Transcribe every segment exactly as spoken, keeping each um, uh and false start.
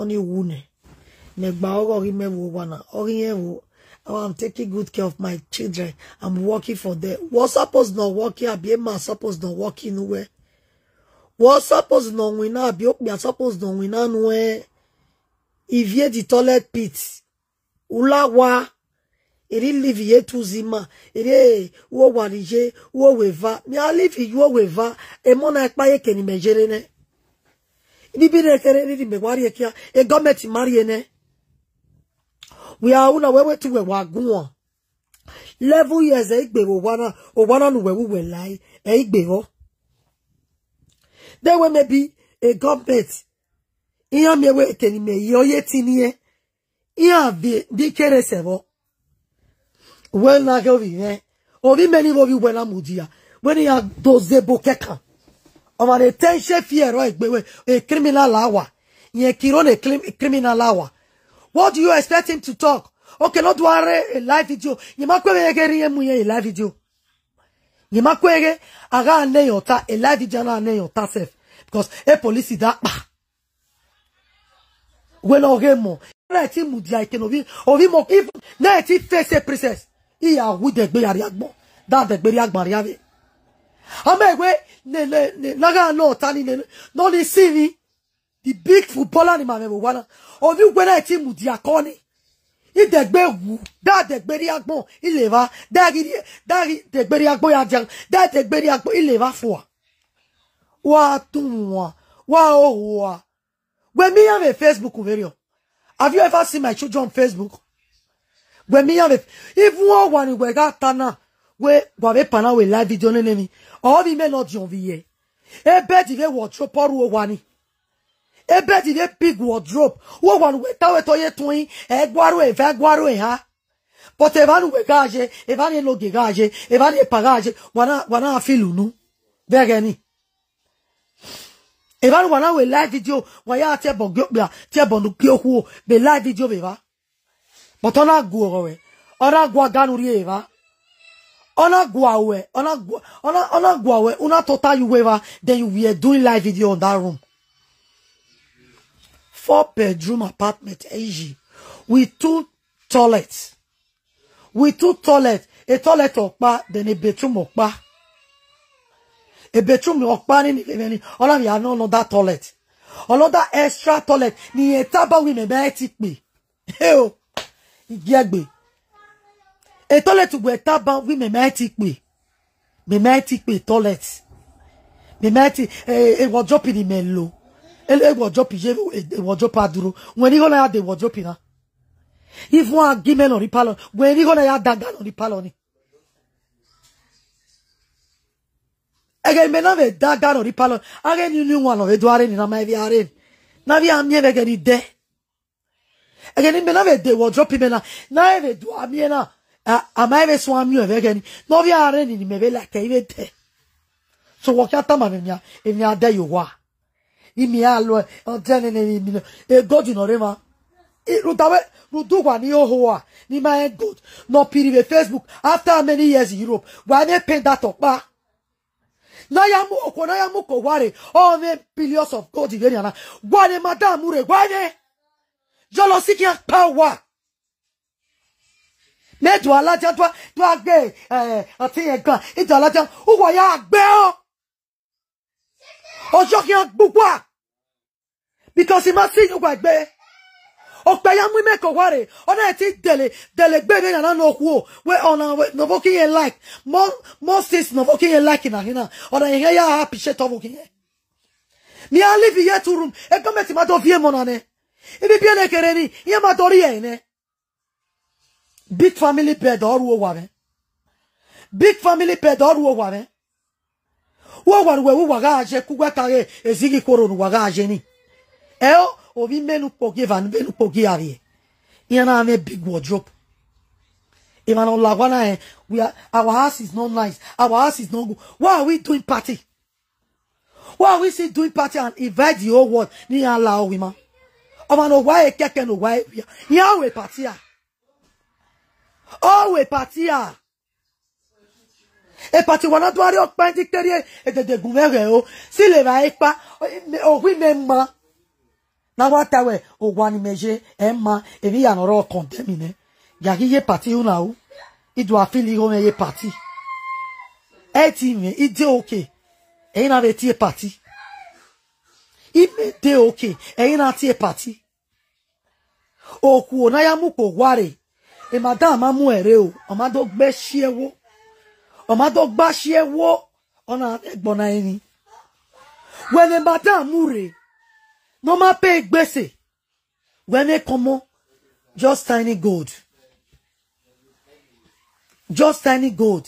Ọni wu nẹ. Mẹ gba ọghọ ghi mẹ vbe owa na, ọ ghi rẹn vbo. Oh, I'm taking good care of my children. I'm working for them. Wọ suppose nọ working, abi emwa suppose nọ working nuẹ. Wọ suppose nọ winna, abi okpia suppose nọ winna nuẹ. Ivie the toilet pit. U la wa, erha live ye two Zimmer, erha uwu owa ni ye, uwu owa eva. Mẹ a live ye uwu owa eva, emọ na kpa ye eke ne imẹ yerre nẹ. Ibibi ne kherhe ni mẹ wa rrie khian, e government ma rrie nẹ. Wẹ a ru na, wẹ wẹ te uwẹ wa guan. Eleven years ẹ i gbe vbe owa na, owa na ne uwẹ vbe uwẹ la ẹre, ẹ i gbe vbọ. De wẹ maybe e government, iran miẹn wẹ eke ne imẹ ye ọ ye tiniẹn, iran vbe, vbe kere sẹ vbọ. Wẹ na ghe ovbi mwẹ, ovbi mwẹ ni vbe ovbi uwẹ na mudia, wẹ ne iran do zẹ ebo kẹkan. Ọmwa ne te ise fi ẹrọ egbe wẹ, a criminal la wa, rẹn kiro ne crim-, criminal la wa. What do you expect him to talk? Okay, ne ọ do a rre a live video, yẹn ma kue vbe ghe rhie mu irẹn a live video. Yẹn ma kue ghe, a gha nẹ yẹn ọta, a live video na nẹ yẹn ọta sef, because e police da kpa. Wẹ ne ọ ghe mọ, na ti mudia eke ne ovbi, ovbi mọ, if na ti face a princess, I ya wu dẹgbe ya rrie agbọn, da dẹgbe rrie agbọn rria vbe. Ama wẹ ne, ne, ne, na gha nọ ọta ni ne, nọ ni si vbi, the big footballer ni ma mwẹ vbe owa na, ovbi uwẹ na ti mudia kọ ni. I dẹgbe wu, da dẹgbe rrie agbọn, I le evba, da ghi rrie, da ghi dẹgbe rrie agbọn ya dia, da dẹgbe rrie agbọn, I le evba fua. Wa tun wan, wa hoho ua. Wẹ miẹn iran vbe Facebook vberriọ? Have you ever seen my children on Facebook? Wẹ miẹn iran vbe, even owa ni wẹ gha ta na, wẹ wa vbe pan na wẹ live video nene emwi. Ọ vbe imẹ ne ọ diọn vbe iyẹ. Ebẹdi vbe wardrobe ọ ru owa ni. Ebẹdi vbe big wardrobe. Wẹ owa ni wẹ ta wẹ te ọ ye tuẹn, ẹ gua ru eva, ẹ gua ru eha. But evba ne uwẹ gha ye, evba ne enogie gha ye, evba ne epa gha ye, wa na, wa na feel unu vbe ẹghẹ ni. Evba ne uwa na wẹ live video, wa ya tie ẹbọ gie okpia, tie ẹbọ ne ugie okhuo vbe live video vbe evba. But ọ na gu ọghọ ruẹ, ọ na gu aga ne u rrie evba. Ọ na gua ruẹ, ọ na gua, ọ na, ọ na gua ruẹ, u na tota ye uwu evba, then you were doing live video on that room. Four bedroom apartment, easy, with two toilet. With two toilet, a toilet ọkpa, then a bedroom ọkpa. A bedroom ọkpa ni ni vbe ni, ọ na vbe ya nọ another toilet. Another extra toilet, ni rẹn taba wẹ imẹ ma ti kpe. Heo, igiẹgbe. A toilet wẹ taba wẹ imẹ ma ti kpe. Mẹ ma ti kpe toilet. Mẹ ma ti, eh, eh, wardrobe ni mẹ lo. Eh, eh, wardrobe ye, eh, eh, wardrobe a duro. Wẹ ni igho na ya de wardrobe na. Even a gi mẹ nọ rhie palọ. Wẹ ni igho na ya da aga nọ rhie palọ ni. Ẹghẹ mẹ na vbe da aga nọ rhie palọ. Aghẹ ni unu wan nọ vbe do a rre ni na ma vbe a rre. Na vbe a miẹn vbe ẹghẹ ni dẹ. Ẹghẹ ni mẹ na vbe de wardrobe mẹ na, na e vbe do a miẹn na, a, a ma e vbe suẹn miẹn vbe ẹghẹ ni, ne ọ vbe a rre ni, ni mẹ vbe like ẹre vbe dẹ. So wẹ khian tama mwẹ emwi a, emwi a dẹ ye owa. Imẹ a lo, ọ dẹ nene emwi, emwi nọ, e gold nọ rre emwa. I, rhunmwuda wẹ, rhunmwuda uwa ni hoho a, ni ma rẹn gold, ne ọ pirri vbe Facebook, after many years in Europe, wa mwẹ paint that ọkpa. Ne a ya mu okhuo, ne a ya mu ke owa rre, ọ mwẹ billions of gold vberriọ na. Wa ne madam rre, wa mwẹ. Jealousy khian kpa uwa. Mẹ do a ladian, do a, do a gbe, eh, aunty yẹn gan. I do a ladian, uwa ya gbe ọ. Ọjọ khian gbe uwa. Because I ma si uwa egbe. Okpia ya mu imẹ ke owa rre, ọ na ti dele, dele egbe vbe na na nọ okhuo. Wẹ ọna wẹ, nọ vbe oki yẹn like. Mo, mo sis nọ vbe oki yẹn like na hin na. Ọna yẹn ya appreciate ọvbokhan yẹn. Mẹ a live ye two room, e government ma do viẹ emọ na nẹ. Ibibi ẹnẹ kherhe ni, iran ma do rhie ẹre nẹ. Big family bed ọ ru owa mwẹ. Big family bed ọ ru owa mwẹ. Uwa ne uwẹ vbe uwa gha ye, ke uwa ta ghe ezighi ikhuo rro ne uwa gha ye ni. Ẹo, ovbi imẹ ne ukpogi eva, vbene ukpogi a rrie. Iran na mwẹ big wardrobe. Emwa ne ọ la owa na rẹn, we are, our house is not nice, our house is not good. Why are we doing party? Why are we still doing party and invite the whole world? Ni iran la owa ima. Ọmwa ne owa ẹre kẹkẹ ne owa ẹre wia. Iran ru party a. Ọ ru party a. E party wa na do a rrie ọkpa, ndi kpe rrie edede gu mwẹ ghẹ o. Si le evbare kpa, okhui mẹ ma. A wa ta wẹ, owa ni mẹ ye, ẹ ma, emwi ya ne ọ rrọọ condemn nẹ. Ya ghi ye party una ru, I do a feel igho mwẹ ye party. Ẹ ti mwẹ, I de okay, ẹ i na vbe tie party. I mẹ de okay, ẹ i na tie party. Okhuo na ya mu kpo owa rre, e madam ma mu ẹre o, ọ ma do gbe si ẹvbo, ọ ma do gba si ẹvbo, ọ na vbe ẹgbọn na emwi. Wẹ ne madam mu rre, ne ọ ma pay gbese, wẹ ne kọmọ, just tiny gold. Just tiny gold.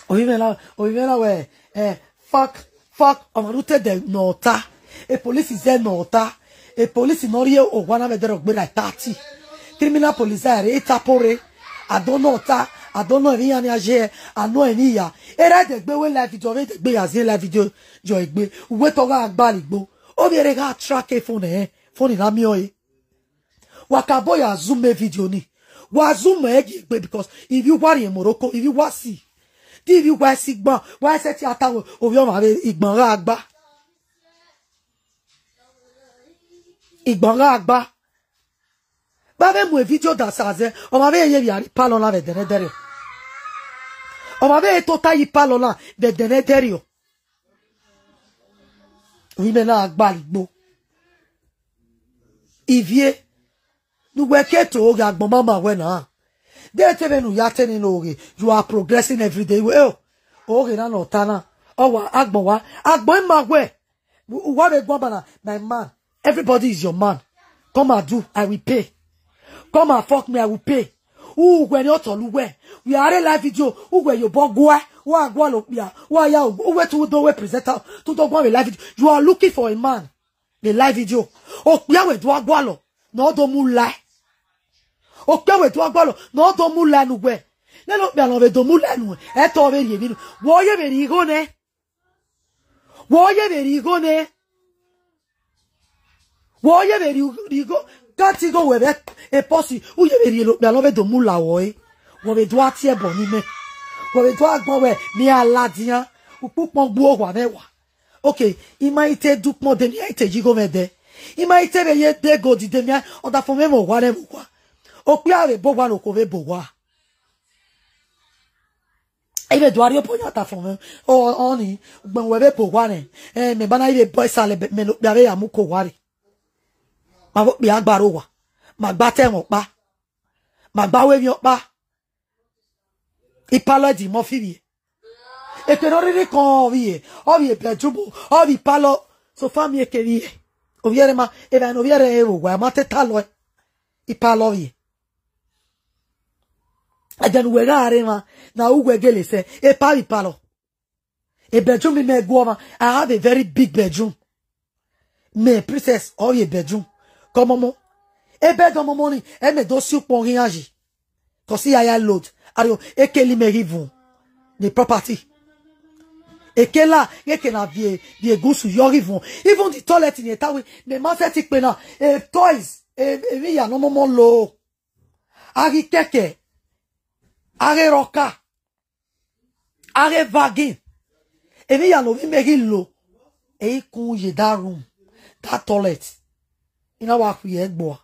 Ovbi mwẹ na, ovbi mwẹ na wẹ, eh, fuck, fuck, ọmwa ne u te dẹ ne ọ ta. E police zẹ ne ọ ta. E police ne ọ rhie owa na vbe ẹdẹrriọ gberra thirty. Criminal police a rre, Interpol rre. A do nọ ọta, a do nọ emwi iran ni a ye, a nọ emwi iya. Erha ẹdẹgbe wẹ live video, ọvbe ẹdẹgbe ya zẹ live video yọ egbe. Uwẹ te ọ gha gba ligbo. Ovbi ẹre gha track phone ẹre, phone na miẹn ọre. Wa ka bọ ya zoom e video ni. Wa zoom ẹre gie egbe because ivbi uwa rrie Morocco, ivbi uwa si. Te ivbi uwa si gban, wa sẹtin a ta wẹ ovbi ọmwa vbe igban gha gba. Igban gha gba. Vbe a vbe mu e video da sa zẹ, ọmwa vbe ye vbe a rrie ipalọ na vbe ẹdẹnẹdẹrriọ. Ọmwa vbe tota ye ipalọ na vbe ẹdẹnẹdẹrriọ. Ovbi mwẹ na gba ligbo. Ivie, ne uwẹ ke to oghe agbọn ma ma wẹ na. De te vbene u ya te ni ne oghe, you are progressing every day. Wẹ, oghe na ne ọ ta na, ọ wa agbọn wa, agbọn ima wẹ, u wa vbe guan ba na, my man, everybody is your man. Come and do, I will pay. Come and fuck me, I will pay. Uwẹ ne ọ tọlọ uwẹ. We are a live video. Uwẹ ye obọ guẹ. Wa gualọ okpia. Wa ya uwẹ tu do wẹ presenter. Tu do guan vbe live video. You are looking for a man. Vbe live video. Okpia wẹ do gualọ. Ne ọ do mu lae. Okpia wẹ do gualọ. Ne ọ do mu lae ne uwẹ. Nene okpia ne ọ vbe do mu lae nu. Ẹ te ọ vbe rhie emwi nu. Wẹ ọ ye vbe rhie igho nẹ. Wẹ ọ ye vbe rhie igho nẹ. Wẹ ọ ye vbe rhie, rhie igho, ka te igho wẹ vbe e pussy, u ye vbe rhie ne okpia ne ọ vbe do mu la ruẹ ọre. Wẹ vbe do a tie ẹbọ ni mẹ. Wẹ vbe do a gbọn wẹ, mẹ a ladian, ukpukpọn gbe owa mwẹ wa. Okay, I ma i te du ukpọn de mia, I te ye igho mwẹ dẹ. I ma i te vbe ye de gold de mia, ọdafẹn mwẹ mwẹ owa nẹ vbe owa. Okpia vbe bo owa ne okhuo vbe bo owa. I vbe do a rhie obọ yan ọdafẹn mwẹ, ọ, ọni, ugbẹn wẹ vbe bo owa nẹ, eh, mẹ ba na i vbe bọ isalẹ, mẹ ne okpia vbe ya mu ke owa rre. Ma vbe okpia gba rre owa, ma gba ta ẹmwẹ ọkpa, ma gba ru emwi ọkpa. Ipalọ ẹdẹ imọ fi vbiẹ. Eke ne ọ rhirhi kan ọ vbiẹ, ọ vbiẹ bedroom, ọ vbiẹ ipalọ, sofa miẹn eke vbiẹ. Ovbi ẹre ma, evba ne ovbi ẹre ẹre vbe owa, ma te talọ ẹe. Ipalọ vbiẹ. Ẹdẹ ne uwẹ gha rre emwa, ne a ru uwẹ gele sẹ, epa vbe ipalọ. E bedroom mẹ gu ọmwa, I have a very big bedroom. Mẹ princess, ọ ye bedroom. Kọmọmọ. E bed ọmọmọ ni, ẹ mẹ do si ukpọn ghi iran yi. Cause I ya load. Ario, ekeli mẹ ghi vun. The property. Ekela, ghẹ ke na vie, vie gusu, yọ ghi vun. Even the toilet ni eta we, mẹ ma sẹtin kpe na. E toys, e, emwi ya ne ọmọmọ lo. A ghi kẹkẹ. A ghe rọka. A ghe vagin. Emwi ya ne ovbi mẹ ghi lo, ẹ i kun ye that room, that toilet. I na wa khuiẹ ẹgbua.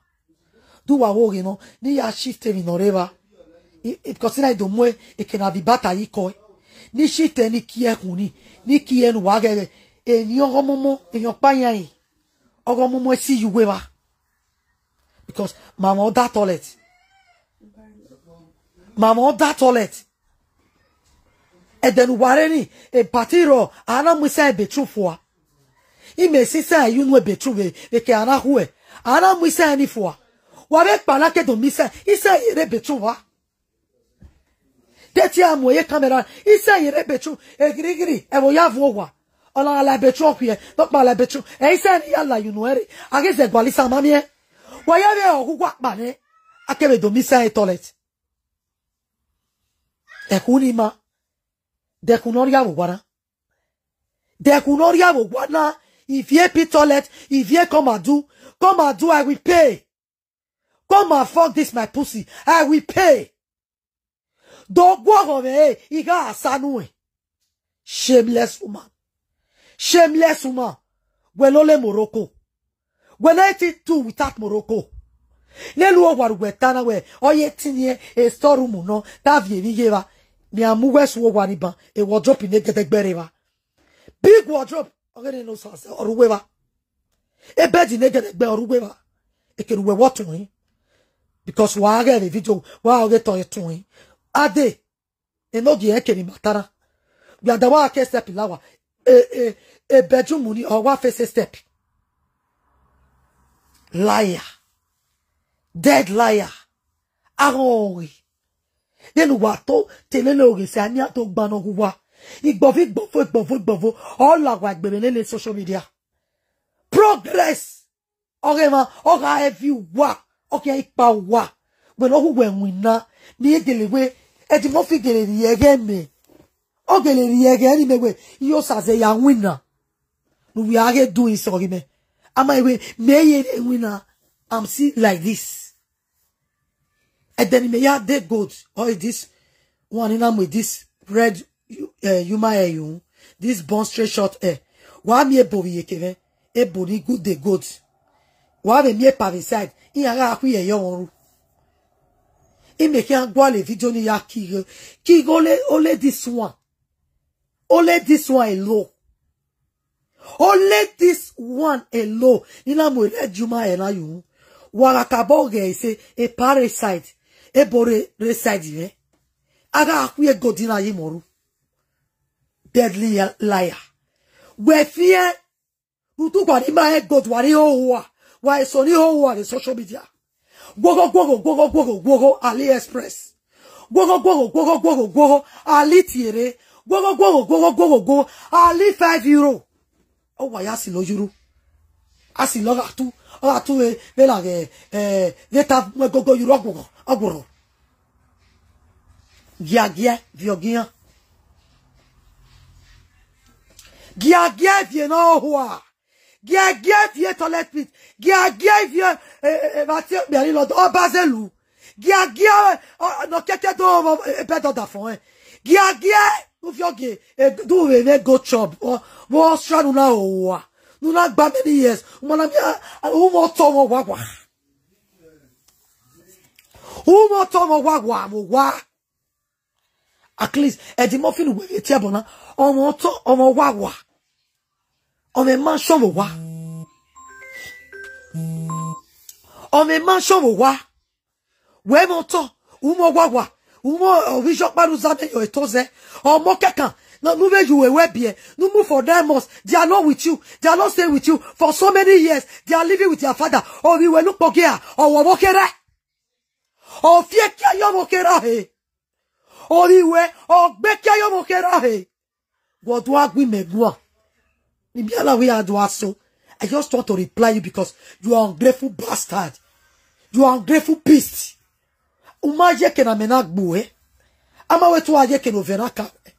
Do wa wo ghe nọ, ne I ya shift emwi ne ọ rre evba. I, I, because I na do mu eke na viọ ibata yi kọe. Ne I shift ẹre ne I kie ẹkhun ni, ne I kie ẹre ne uwa ghẹghẹ. Emwi ọghe ọmọmọ, emwi ọkpa yan rẹn. Ọghe ọmọmọ ẹ si ye uwu evba. Because ma mwẹ other toilet. Ma mwẹ other toilet. Ẹdẹ ne uwa rre ni, e party rrọọ, a na mu isan e bedroom fua. I mẹ si isan ye unu e bedroom vbe, vbe ke a na khuẹ. A na mu isan ni fua. Wa vbe kpa na ke do mu isan, isan ye rre bedroom vba. De te a mu ye camera, isan ye rre bedroom, egirigiri, ẹvbo ya vuọn owa. Ọ na la bedroom ọkhiẹ, nọkpa la bedroom. Ẹ isan ni ya la ye unu ẹre, a ghi zẹ gualọ isan ma miẹn. Wa ya vbe ọghe uwa kpa nẹ, a kevbe do mu isan e toilet. Ẹkhun ni ma, dẹkhun ne ọ rhia vbe owa na. Dẹkhun ne ọ rhia vbe owa na, if ye pee toilet, if ye come and do, come and do, I will pay. Come and fuck this my pussy, I will pay. Do guọghọ mwẹ, I gha sa nuẹn. Shameless woman. Shameless woman. Wẹ ne ọ le Morocco. Wẹ ne ẹ ti do without Morocco. Ne lu owa ru wẹ ta na wẹ, ọ ye tiniẹn e store room nọ, ta viẹ emwi ye evba. Mẹ a mu wẹ su owa ni ban, e wardrobe ne gẹdẹgbẹ rre evba. Big wardrobe, ọ ghe ne no sa sẹ, ọ ru wẹ evba. E bed ne gẹdẹgbẹ ọ ru wẹ evba. Ekene uwẹ wọ tuẹn. Because wa ghẹ vbe video, wa ghe tọ tuẹn. Ade, enogie ẹkẹ ni ma ta na. Wẹ a da wa ke step la wa. E, e, e bedroom ni, ọ wa face step. Liar. Dead liar. Aghọn ọghe. Vbene uwa to te lele oghe sẹ, a miẹn a to gba nọ ghe uwa. Igbọvo, igbọvo, igbọvo, igbọvo. Ọ la wa egbe vbe lele social media. Progress. Ọ ghe emwa, ọ gha heavy uwa, ọ khian ikpa uwa. Wẹ ne ọ hu wẹ winna, ne I gele wẹ, Eddie Murphy gele rhie ẹghẹ mẹ. Ọ gele rhie ẹghẹ ne imẹ wẹ, I yo sa zẹ ya winna. Ne uwẹ a ghe do isọ ghe mẹ. Ama wẹ, mẹ ye rre winna, I'm still like this. Ẹdẹ ne imẹ ya dey gold, or this one ni na mu this red, eh, human hair yo, this Bond Street short hair. Wa miẹn ebo vbe iyeke mwẹ, ebo ni good dey gold. Wa vbe miẹn epa vbe side, iran gha khu ẹyọ mwẹ ru. Imẹ khian gualọ video ni ya ki igho, ki igho ole, ole this one. Ole this one alone. Only this one alone. Ni na mu red human hair na yo. Wa gha kabọ ghẹ ise, epa rre side, ebo rre, rre side mwẹ. A gha khu gold na ye mwẹ ru. Deadly liar. Wẹ fiẹ, utu wa ni ma rẹn gold, wa ni ho uwa. Wa eso ni ho uwa vbe social media. Guogho, guogho, guogho, guogho, guogho, AliExpress. Guogho, guogho, guogho, guogho, guogho, Ali Tiere. Guogho, guogho, guogho, guogho, guogho, Ali five euro. Ọ wa ya si lọ yuru. A si lọ gha tu, ọ gha tu vbe, vbe la ghe, eh, vbe ta mu gogo yuru ọguọghọ, ọguọghọ. Giagia viọ gian. Giagia viẹ ne ọ hua. Giagia viẹ toilet pit. Giagia viẹ, eh, eh, eh, vbe a tie okpia ni lọdọ, ọ ba zẹ lu. Giagia, ọ, nọ kẹkẹ do vbọ, eh, bed order fọn, eh. Giagia, u viọ gie, eh, du vbe mwẹ go chop, ọ, vbe ọ sra ne u na ho uwa, ne u na gba many years, u ma na miẹn, u mwẹ otọ mwẹ owa wa. U mwẹ otọ mwẹ owa wa, mwẹ owa. At least, Eddie Murphy ne uwẹ vbe tie ẹbọ na, ọ mwẹ otọ, ọ mwẹ owa wa. Ọ mwẹ mansion vbe owa. Ọ mwẹ mansion vbe owa. Wẹ mwẹ otọ, u mwẹ owa wa, u mwẹ ovbi iyọkpa ne u zẹ amẹ yọ eto zẹ. Ọmọ kẹkan, ne u vbe ye uwẹ biẹ, ne u mu for nine months, they are not with you, they are not staying with you for so many years, they are living with their father. Ovbi wẹ ne ukpogirra, ọ wẹ ọvbokherha. Ọ fi ekia ye ọvbokherha he. Ovbi wẹ, ọ gbe ekia ye ọvbokherha he. Wẹ do a gu imẹ guan. Ni biala wẹ ya do a so. I just want to reply you because you are ungrateful bastard. You are ungrateful beast. U ma ye eke ne amẹ na gbe uẹ. A ma wẹ te u gha ye eke ne ovẹn na ka uẹ.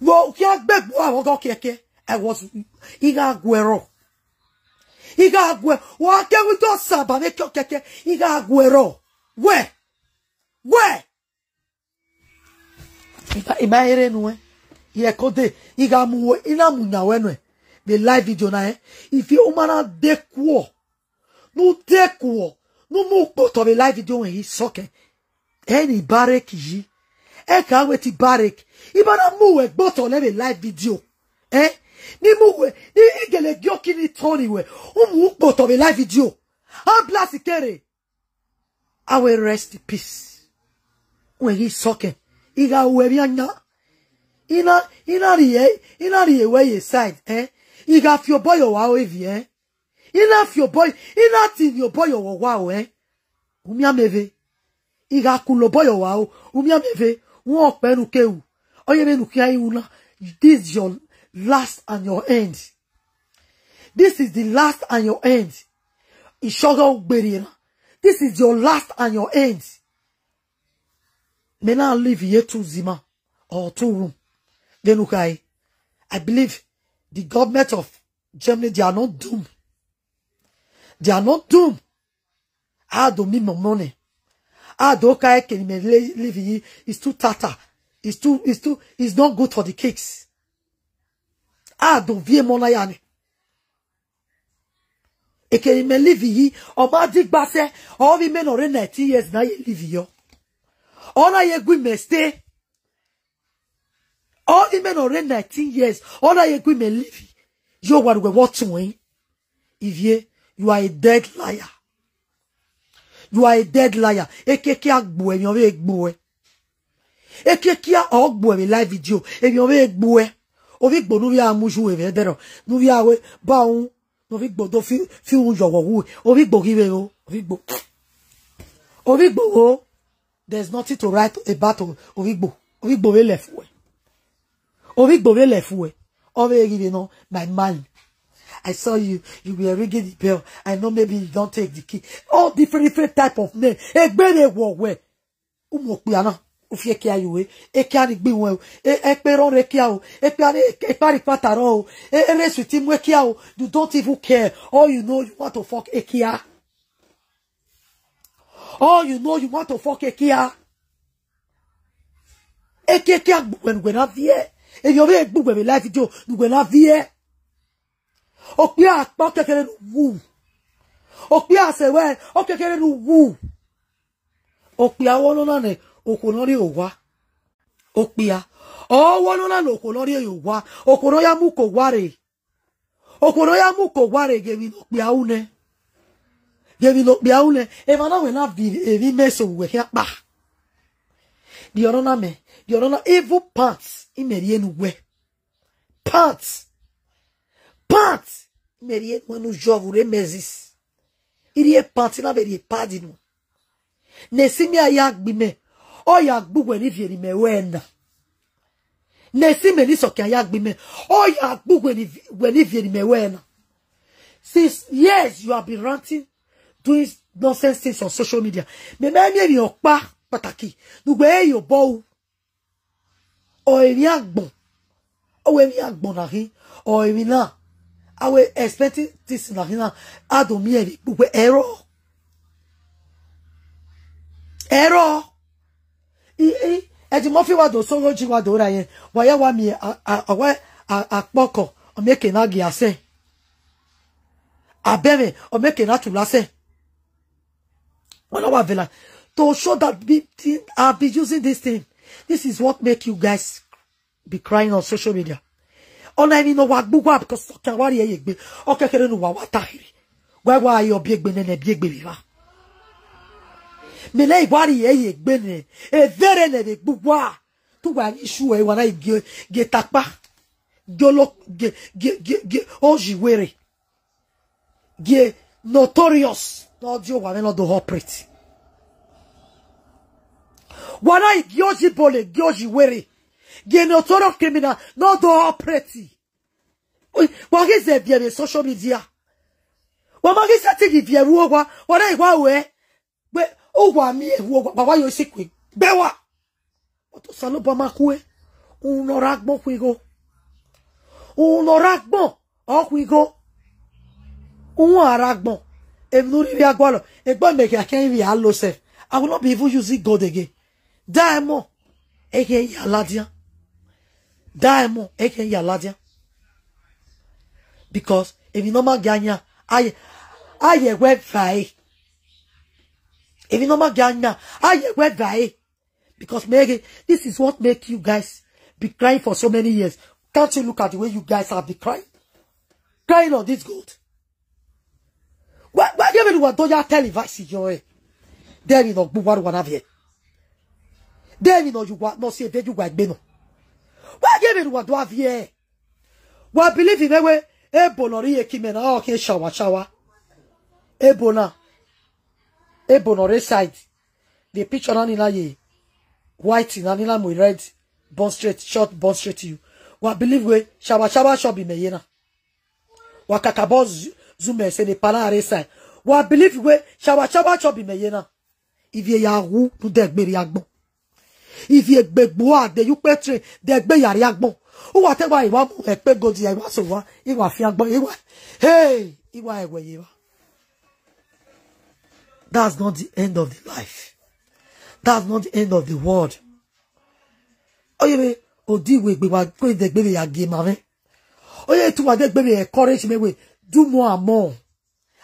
Vbe u khian gbe egbe uwa vbe ọgọ kiẹkiẹ, I was, I gha guẹ rrọọ. I gha guẹ, wa ke wi do saba vbe eke kiẹkiẹ, I gha guẹ rrọọ. Wẹ, wẹ. I ma, I ma rre nuẹn. I rẹkode, I gha mu uwẹ, I na mu yan ruẹ nuẹn. Vbe live video na, eh? If u ma na de kuọ, ne u de kuọ, ne u mu ukpotọ vbe live video wẹ i sọkẹn. Ẹ ni barek yi. Ẹ ka wẹ te barek. I ma na mu uwẹ gbe otọ lẹ vbe live video. Eh? Ni mu uwẹ, ni I gele gie ọki ni tọn ni wẹ. U mu ukpotọ vbe live video. Ambulance kere. A wẹ rest in peace. Wẹ ghi sọkẹn. I gha ru ẹmwẹ yan. I na, I na rhie, I na rhie wẹ ye side, eh? I gha fi obọ ye ọwa ro eviẹn. I na fi obọ, I na ti ni obọ ye ọwa ro, eh? U miẹn amẹ vbe. I gha kulo obọ ye ọwa ro, u miẹn amẹ vbe. Wọn ọkpẹ ne u ke ru. Ọ ye vbene u khian ru na. This is your last and your end. This is the last and your end. Ishọghe ogberriẹ na. This is your last and your end. Mẹ na live ye two zima or two room. Then okay, I believe the government of Germany, they are not doomed. They are not doomed. I don't need my money. I don't care can me live. It's too tata. It's too, it's too, it's not good for the cakes. I don't fear money. Eke ne imẹ live yi, ọ ma digba sẹ, ọ vbe imẹ ne ọ rre nineteen years na ye live yọ. Ọ na ye gu imẹ stay. Ọ vbe imẹ ne ọ rre nineteen years, ọ na ye gu imẹ live. Yo, wa ruẹ, what to him? Ivie, you are a dead liar. You are a dead liar. Ekekia gbuẹ, emwi ọ vbe gbuẹ. Ekekia ọ gbuẹ vbe live video, emwi ọ vbe gbuẹ. Ovbi Igbo ne u via mu yu vbe ẹdẹrọ, ne u via wẹ ba un, ne ovbi Igbo do fi, fi un yọ wọ wu. Ovbi Igbo ghi vbe ro, ovbi Igbo. Ovbi Igbo ro, there's nothing to write about o-, ovbi Igbo. Ovbi Igbo vbe left wẹ. Ovbi Igbo vbe left wẹ. Ọ vbe ghi vbe nọ, my man. I saw you. You were ringing the bell. I know maybe you don't take the key. All different, different type of name. Egbe ne wọ wẹ. Umu okpia na, u fi ekia ye uwẹ. Ekia ni gbe iwẹn o. E, ekpe rrọọ rre ekia o. Ekpe a ni, ekpe a ni kpata rrọọ o. E, erre sweet mu ekia o. You don't even care. All you know, you want to fuck ekia. All you know, you want to fuck ekia. Ekekia gbuwẹ ne uwẹ na viẹ. Emwi ọ vbe gbuwẹ vbe live video ne uwẹ na viẹ. Okpia kpa, ọ kekere ne u wu. Okpia sẹ wẹ, ọ kekere ne u wu. Okpia wẹ nọ na nẹ okhuo ne ọ rrie owa. Okpia. Ọ wẹ nọ na nẹ okhuo ne ọ rrie owa. Okhuo ne ọ ya mu uko owa rre. Okhuo ne ọ ya mu uko owa rre, ghe emwi ne okpia ru nẹ. Ghe emwi ne okpia ru nẹ. Emwa na wẹ na viọ emwi mẹ so vbe uwẹ khian kpa. Rhie ọnọna mẹ, rhie ọnọna, even pants, imẹ rhie ne uwẹ. Pants. Pants. Imẹ rhie ne uwẹ ne u yọ vbe urre mẹ zis. I rhie pants na vbe rhie pad nuẹn. Ne ẹse imẹ a ya gbe imẹ, ọ ya gbe uwẹ ne ivie ne imẹ ruẹ na. Ne ẹse imẹ ni sọkian ya gbe imẹ, ọ ya gbe uwẹ ni, uwẹ ne ivie ne imẹ ruẹ na. Since years you have been ranting, doing nonsense things on social media. Mẹ ma miẹn emwi ọkpa kpataki ne uwẹ re ye obọ ru. Ọ emwi agbọn. Ọ wẹ emwi agbọn na khin, ọ emwi na. A wẹ expecting this na khin na, a do miẹn vbe ikpokpe ẹrọ. Ẹrọ. I, i, Eddie Murphy wa do sẹ ogho ji wa do ra yẹn. Wa ya wa miẹn a, a, a, wa, a, akpọkọ, ọ miẹn eke na gie asẹ. Abẹmwẹ, ọ miẹn eke na tula asẹ. Wẹ na wa vela. To show that be, I've been using this thing. This is what make you guys be crying on social media. Ọna emwi ne ọ wa gbe uwa because ọ khian wa rhie ye egbe. Ọ kekere ne uwa wa ta kherhe. Wa wa ye ọbiegbe nene biegbe vbe evba. Mẹ ne I wa rhie ye egbe nẹ, evere nẹ vbe gbe uwa. Te uwa ghi sure, wa na gie, gie takpa. Gie olo, gie, gie, gie, gie oyi were. Gie notorious ne ọ die owa mwẹ ne ọ do operate. Wa na gie oyi bole, gie oyi were. Gie notorious criminal ne ọ do operate. Wa ghi zẹ viẹ vbe social media. Wa ma ghi sẹtin ghi viẹ vbe uwa, wa na wa ruẹ. Wẹ, uwa miẹn vbe uwa, wa wa yo sikue. Gbe wa. But Osanobua ma khue, uhunmwu ne ọ rre agbọn khu igho. Uhunmwu ne ọ rre agbọn, ọ khu igho. Uhunmwu a rre agbọn, emwi ne u rhirhi a gualọ, egbe mẹ khian khian ivbi a lo sẹ. I will not be even using gold again. Diamond, ẹ i khian ya ladian. Diamond, ẹ i khian ya ladian. Because emwi ne ọ ma gia yan, a ye, a ye wẹ vare. Emwi ne ọ ma gia yan, a ye wẹ vare. Because maybe this is what make you guys be crying for so many years. Can't you look at the way you guys have been crying? Crying on this gold. Why, why give me what do you tell advice in your head? Then you know, but what I have here. Then you know, you want no see a bed you guys been. Why give me what do I have here? Wa believe in a way, ebo nọ rhie eke imẹ na, ọ khian shawa shawa. Ebo na, ebo nọ rre side. The picture na ni na ye white na ni na mu red, bun straight, short bun straight you. Wa believe wẹ shawa shawa chọbi mẹ ye na. Wa kakabọ zu-, zoom ẹse ne pa na rre side. Wa believe wẹ shawa shawa chọbi mẹ ye na. Ivie ya wu, nu dẹ gbe rrie agbọn. Ivie gbe gbuẹ de ye ukpe train, de gbe ya rrie agbọn. Uwa te wa, I wa mu ẹkpe gold ya, I wa so wa, I wa fian agbọn, I wa, hey, I wa ẹwẹ ye wa. That's not the end of the life. That's not the end of the world. Oye vbe, odi wẹ egbe wa ko de gbe vbe ya gie ma mwẹ. Oye, te uwa de gbe vbe encourage me wẹ, do more and more.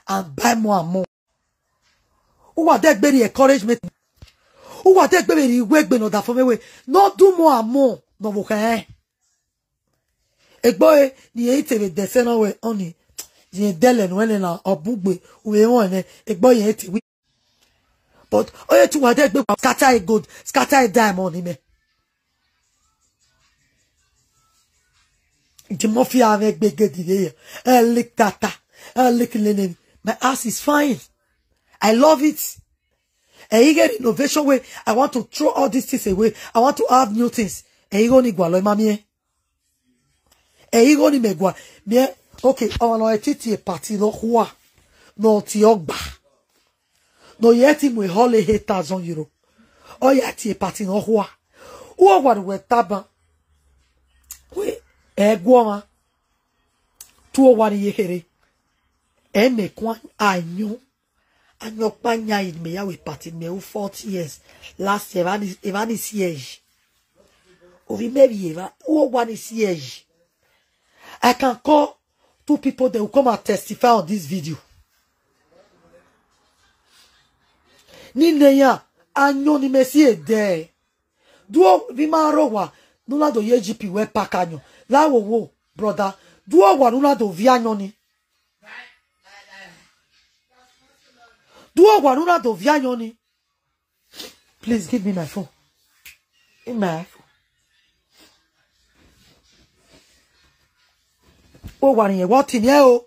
and buy more and more. Uwa de gbe rhie encouragement. Uwa de gbe vbe rhie iwegbe ne ọ da fo mwẹ wẹ, ne ọ do more and more ne ọ vbe khẹ. Egbe ọre ne irẹn i te vbe dẹsẹ na wẹ ọni, irẹn dẹlẹ nuẹn nẹ na, ọ bugbe, u vbe rẹn nẹ, egbe ọre irẹn i te wi. But ọ ye te uwa de gbe scatter e gold, scatter e diamond ni mẹ. The mafia mwẹ gbe gedi vbe ye. I like that. I like linen. My house is fine. I love it. Ẹ i ghe renovation way. I want to throw all these things away. I want to have new things. Ẹ i gho ni gualọ, ima miẹn. Ẹ i gho ni mẹ gua. Miẹn, okay, ọmwa ne ọ ti tie party ne ọ khua, ne ọ tie ọgba, ne ọ ye ti mu ehọ le eight thousand euro. Ọ ya tie party ne ọ khua. Uwa ne uwẹ taba. Wẹ, ẹ guọmwa. Tu owa ni ye kherhe. Ẹ mẹ kuan ayọn. Ayọn ọkpa yan ne mẹ ya wẹ party ne mẹ ru forty years. Last year, evba ni, evba ni si ẹe yi. Ovbi mẹ vbe evba, uwa ni si ẹe yi. I can call two people, they will come and testify on this video. Ni ne ya, ayọn ni mẹ si ẹe dẹ. Duo vbe ima rre owa ne u na do ye Egypt wẹ pack ayọn. La wo wo, brother. Duo owa ne u na do viọ ayọn ni. Duo owa ne u na do viọ ayọn ni. Please give me my phone. In my iPhone. Owa ni, what in here, oh?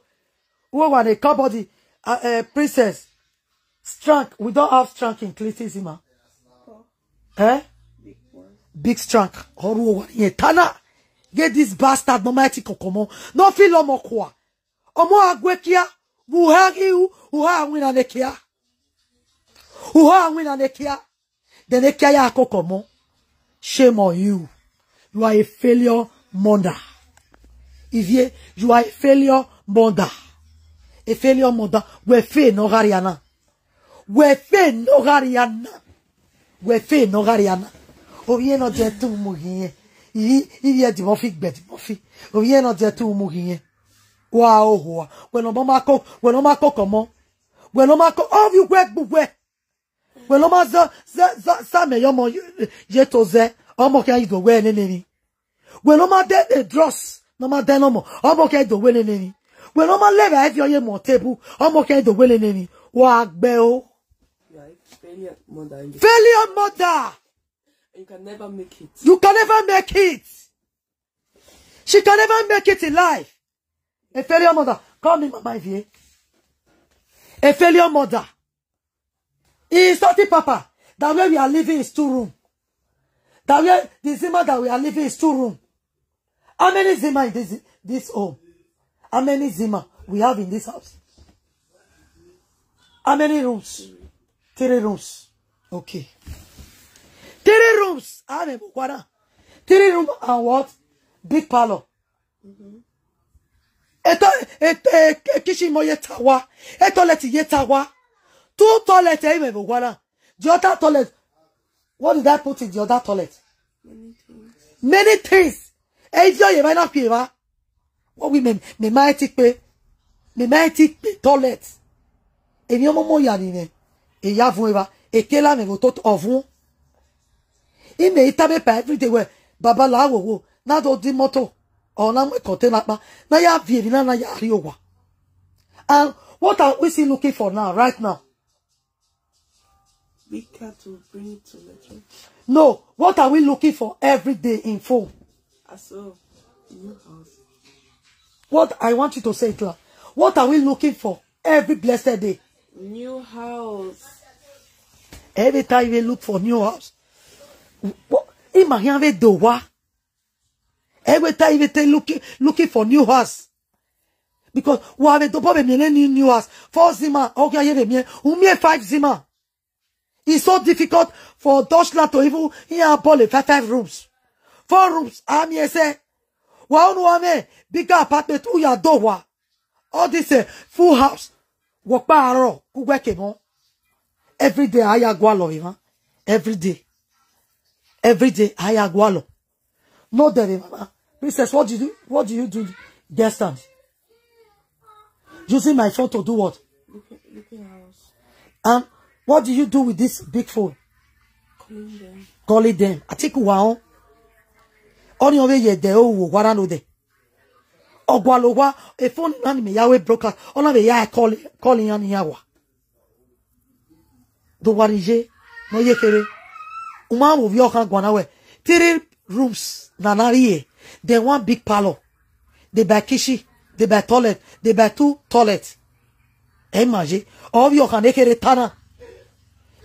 Uwa ne call body, uh, uh, princess. Strength. We don't have strength in Clinton Zima. Eh? Big strength. Oru owa ni tana. Get this bastard no mighty kokomo. No feel ọmọ kua. Ọmọ ague kia. Uha ghi u, uha winna ne kia. Uha winna ne kia. Then they carry Akoko more. Shame on you. You are a failure mother. If you, you are a failure mother. A failure mother. We fail no gariana. We fail no gariana. We fail no gariana. Ovie no je tu mu ghian. Iye, iye di mo fi gbe di mo fi. Ovie no je tu mu ghian. Wa oho. We no ma ko, we no ma ko komo. We no ma ko, of you we gbu we. Wẹ ne ọ ma zẹ, zẹ, zẹ, sa mẹ ye ọmọ ye to zẹ, ọmọ khian i do wẹ nene emwi. Wẹ ne ọ ma de, de drugs, ne ọ ma dẹ ne ọmọ, ọmọ khian i do wẹ nene emwi. Wẹ ne ọ ma lẹ evbare viọ ye mu table, ọmọ khian i do wẹ nene emwi. Wa gbe o. You are a failure mother. Failure mother. You can never make it. You can never make it. She can never make it in life. A failure mother. Call me mama Ivie. A failure mother. He insulted Papa that where we are living is two room. That where the Zimmer that we are living is two room. How many Zimmer in this, this home? How many Zimmer we have in this house? How many rooms? Three rooms. Okay. Three rooms. Three room and what? Big parlor. Eto, et-, e, e kitchen mo ye ta wa. E toilet ye ta wa. Two toilet, eh, me bo wa na. The other toilet. What did I put in the other toilet? Many things. Many things. Eh, if you ever not pay, what we mean? Me ma ti pe. Me ma ti pe toilet. Eni ọmọ mo ya ni nẹ. E ya vun eva. E ke la me vo to ọvun. I me ita me pa every day where Baba la wo wo. Na do di motor. Or na mu container pa. Na ya vi evi na, na ya ri owa. And what are we still looking for now, right now? Big car to bring it to Metro. No, what are we looking for every day in phone? I saw new house. What I want you to say it loud. What are we looking for every blessed day? New house. Every time we look for new house, what? Ima here we do what? Every time we take looking, looking for new house. Because we have a double million new, new house. Four Zimmer, okay, here me, we make five Zimmer. It's so difficult for Deutschland to even here ball a five, five rooms. Four rooms, I mean, I say, wa unu ame bigger apartment, u ya do wa. All this, eh, full house. Wo kpa aro, ku gbe ke mo. Every day, I ya gua lo, man. Every day. Every day, I ya gua lo. No, Daddy, Mama. Princess, what did you, what do you do? Get stand. Using my phone to do what? Sleeping house. And what do you do with this big phone? Calling them. Calling them. I think wa on. Ọni ọ vbe ye ẹdẹ, o wo wa ra no dẹ. Ọ gualọ owa, e phone na ni mẹ ya wẹ broadcast, ọ na vbe ya call, call iran ne iran wa. Do wa ni ye, ne ọ ye kherhe. U ma vbe ovbi ọkhan guan na wẹ, three rooms na na rrie, then one big parlour, they buy kitchen, they buy toilet, they buy two toilet. Ẹ ma ye, ovbi ọkhan ne kherhe ta na.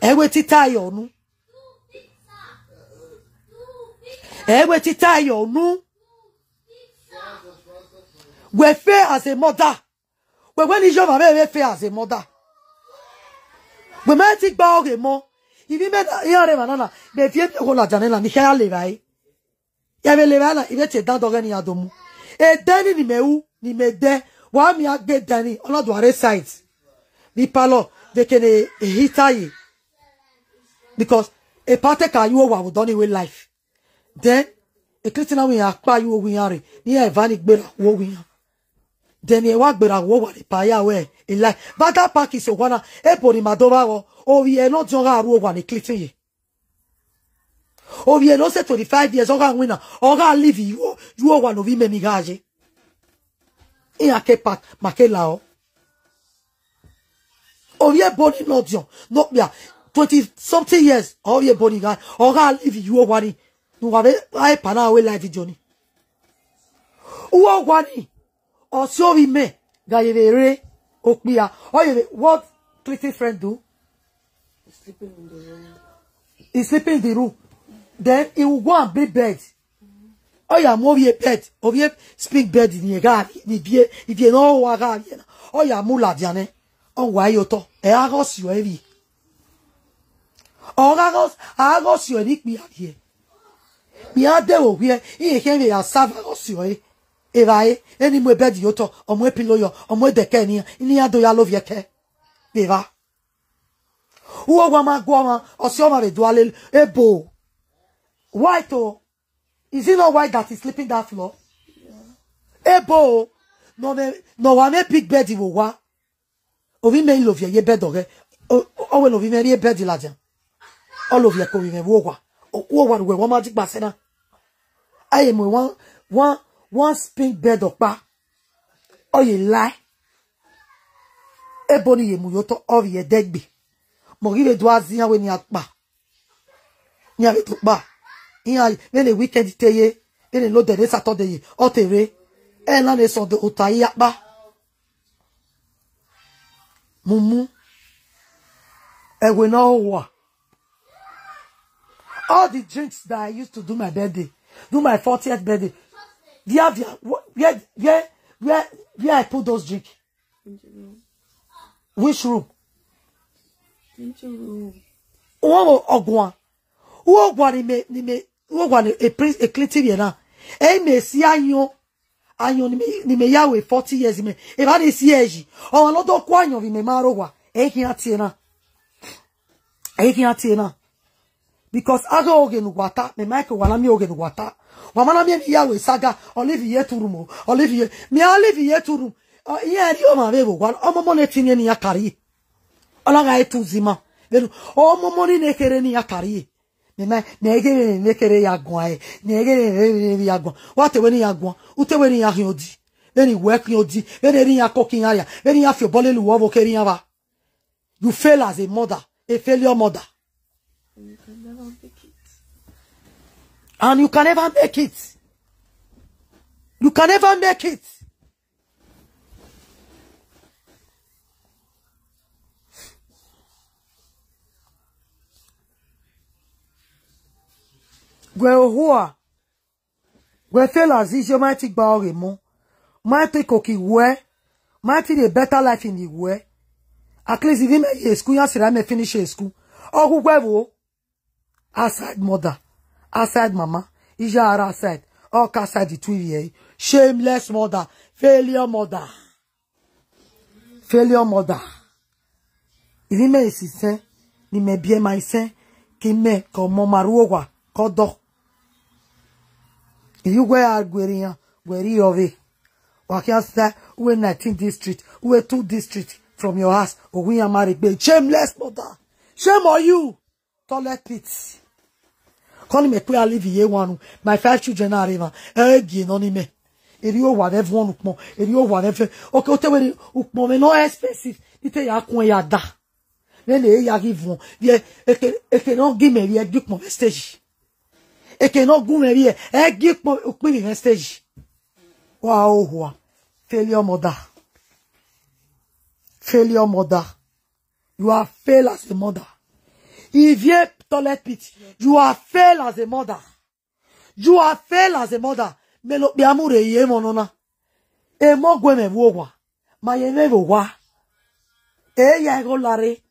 Ẹ wẹ tita ye unu. Ẹ wẹ tita ye unu. Wẹ fail as a mother. Wẹ wẹ ne Jihova vbe vbe fail as a mother. Wẹ ma ti gba ọghe emọ. Ivbi mẹ na, iran rre emwa na na, mẹ viẹ miẹn ogho ladian nẹ na, ne I khẹ ya le evbare. Ya vbe le evbare na, I vbe tie dandọ ọghẹ ne iran do mu. Edẹ ni ni mẹ ru, ni mẹ dẹ, wa miẹn a gbe edẹ ni, ọ na do a rre side. Vbe parlour, vbe kene e heater ye. Because a party can you wa vbe odọ ni wẹ life. Then, e Christian na wẹ iran kpa ye uwu iran rre, ne iran eva ni gberra uwu iran. Then, e wa gberra uwu owa ni pa ya wẹ, e life. Vada Park is owa na, ebo ni ma do vba vbọ, ovbi ẹre nọdiọn gha ru owa ni Christian ye. Ovbi ẹre ne ọ sẹ twenty-five years, ọ gha winna, ọ gha live ye uwu, ye uwu owa ne ovbi mẹ ni gha ye. Iran ke pa, ma ke la ọ. Ovbi ebo ni nọdiọn, ne okpia twenty something years, ovbi ebo ni gha, ọ gha live ye uwu owa ni, ne uwa vbe gha pa na wẹ live video ni. Uwu owa ni, ọ si ovbi mẹ, gha ye vbe rre okpia, ọ ye vbe, what Christian friend do? Sleeping in the room. He sleeping in the room. Then he will go and bring bed. Ọ ya mu ovbi e bed, ovbi e spring bed ni gha, ni ivie, ivie ne ọ wa gha rrie na. Ọ ya mu ladian nẹ, ọ wa ye otọ, ẹ gha gha si ọre vbiẹ. Ọ gha gha, a gha si ọre ne ikpia rrie. Mẹ a de vbe owiẹ, iran khian vbe ya sa vbe a gha si ọre. Evbare, eni mu e bed ye otọ, ọ mu e pillow yọ, ọ mu edẹkẹ ne iran, ne iran do ya lovbiẹ kẹ. Vbe evba. Uwu owa ma gu ọmwa, ọ si ọmwa vbe do a lele ebo. White o. Is it not white that is sleeping that floor? Ebo o. Ne ọ vbe, ne ọ wa mwẹ big bed vbe owa. Ovbi mẹ i lovbiẹ ye bed ọghẹ. Ọ, ọ wẹ ne ovbi mwẹ rrie bed ladian. Ọ lovbiẹ ke ovbi mwẹ vbe owa. Ọ, uwu owa ne uwẹ wa ma digba sẹ na. A ye mu one, one, one spring bed ọkpa. Ọ ye lae. Ebo ni ye mu ye otọ, ọ vbe ye ẹdẹgbe. Mẹ ọ ghi vbe do a zẹ iran wẹ ne iran kpa. Iran vbe do kpa. Iran vbene weekend te ye, vbene nodẹ ne Saturday ye, ọ te rre. Ẹ na ne Sunday ota i ya kpa. Mumu. Ẹwe ne ọ wa. All the drinks that I used to do my birthday, do my fortieth birthday, where, where, where, where, where, where I put those drinks? Which room? Uwẹ ọguan. Uwẹ ọguan ni mẹ, ni mẹ, uwẹ ọguan ni e prince, e clinton vbe na. Ẹ i mẹ si ayọn, ayọn ni mẹ, ni mẹ ya wẹ forty years mẹ. Evba ni si ẹre yi. Ọmwa ne ọ do ku ayọn vbe imẹ ma rre owa. Ẹ i khian tie na. Ẹ i khian tie na. Because a ghe oghe ne uwa ta, mẹ ma ke wa na miẹn oghe ne uwa ta. Wa ma na miẹn ne I ya wẹ saga, ọ live ye two room o, ọ live ye, mẹ a live ye two room. Ọ, iran rhie ọmwa vbe vbe owa, ọmọmọ ne etin ne iran ka rrie. Ọ na gha re two zima. Vbene ọmọmọ ni ne kherhe ne iran ka rrie. Mẹ ma, ne ghe ne kherhe ya guan ẹre, ne ghe ne ya guan. Wa te wẹ ne iran guan, u te wẹ ne iran khian odi. Vbene iwẹ khian odi, vbene ne iran koko iran ria, vbene iran fi obọ lele uwẹ ọvbokhan ne iran vba. You fail as a mother, a failure mother. And you can never make it. And you can never make it. You can never make it. Wẹ ohua, wẹ fail as usual, ma te gba ọghe emọ, ma te koko iwẹ, ma te rhie better life in iwẹ. At least, ivbi mẹ ye school, iran sirra mẹ finish school. Ọ gu wẹ vbo? Outside mother, outside mama, iya ra outside, ọ ka outside tu ivbi ẹre. Shameless mother, failure mother. Failure mother. Ivbi mẹ esi sẹn, ne imẹ biẹ ma i sẹn, ke imẹ ke ọmọ ma ru owa ke ọdọ. Ivbi uwẹ a guerrian, wẹ rhie ọvbe. Wa khian sa uwẹ nineteen district, uwẹ two district, from your house. Owu iran ma rre egbe. Shameless mother. Shame on you. Toilet pit. Kọni mẹ kue a live ye wan nu. My five children na rre emwa. Ẹ gie nọ ni mẹ. Erriọ owa vbe vuọn ne ukpọn. Erriọ owa vbe fe. Okay, ote wẹ ni ukpọn mwẹ nọ expensive. Ni te ya kun ya da. Vbene e ya ghi vuọn, vbe eke, eke ne ọ gi mẹ vbe ẹgbikpọn vbe stage. Eke ne ọ gu mwẹ vbe ẹgbikpọn ukpivbi vbe stage. Wa ohua. Failure mother. Failure mother. You are fail as a mother. Ivie toilet pit. You are fail as a mother. You are fail as a mother. Mẹ ne okpia mu rre ye emọ nọ na. Emọ gu mwẹ vbe owa. Ma ye mwẹ vbe owa. E ya igho larre.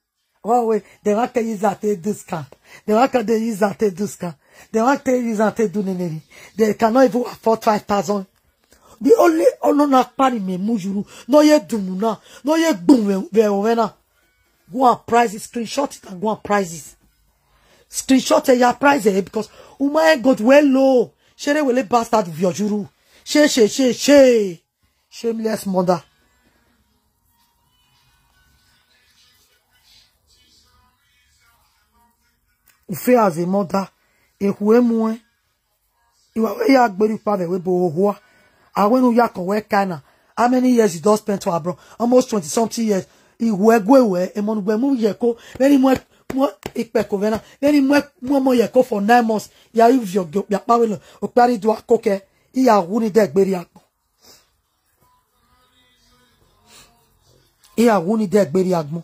Wa wẹ, they want to use that to do scam. They want to use that to do scam. They want to use that to do neneri. They cannot even afford five thousand. The only ono na kpa ni mẹ mu yuru, no ye dunu na, no ye gbun vbe vbe na. Go and price it, screenshot it and go and price it. Screenshot ya price it because uma ain't got well low. Shere wele bastard of your yuru. She, she, she, she. Shameless mother. Ufe as a mother, ekhu emuẹn. Iwa wẹ ya gbe rhie ukpa vbe ẹvbo ohua. Awẹ ne u ya kọn wẹ ka na. How many years you don spend to abroad? Almost twenty something years. Iwẹ gue wẹ, emọ ne uwẹ mu ye ẹko. Vbene mu, mu ikpẹko vbe na. Vbene mu, mu ọmọ ye ẹko for nine months. Ya ivie ọgiọkpia kpa vbe lọ. Okpia rhie do a kokẹ. Iya wu ni dẹ gbe rrie agbọn. Iya wu ni dẹ gbe rrie agbọn.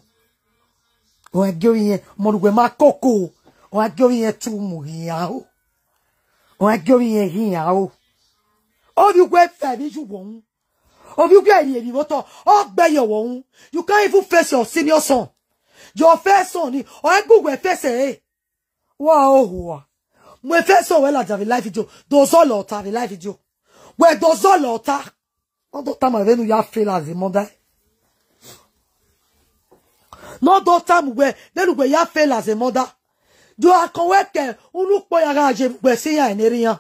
Ọ gie ovbi iyẹn, ọmọ ne uwẹ ma koko. Ọ gie ovbi iyẹn tu mu ghi yan o. Ọ gie ovbi iyẹn ghi yan o. Ovbi uwẹ fẹ vbe iye uwọ unu. Ovbi uwẹ rhie emwi vbe otọ, ọ gbe ye ọwọ unu. You can't even face your senior son. Your first son ni, ọ gie uwẹ face ẹre. Wa ohua. Mu first son wẹ ladian vbe live video. Do zọlọ ọta vbe live video. Wẹ do zọlọ ọta. Ọ do tama vbene u ya fail as a mother. Ne ọ do tama uwẹ, vbene uwẹ ya fail as a mother. Do a kọn wẹ ke unu ukpo ya gha ye vbe uwẹ sẹ iran ne erha iran.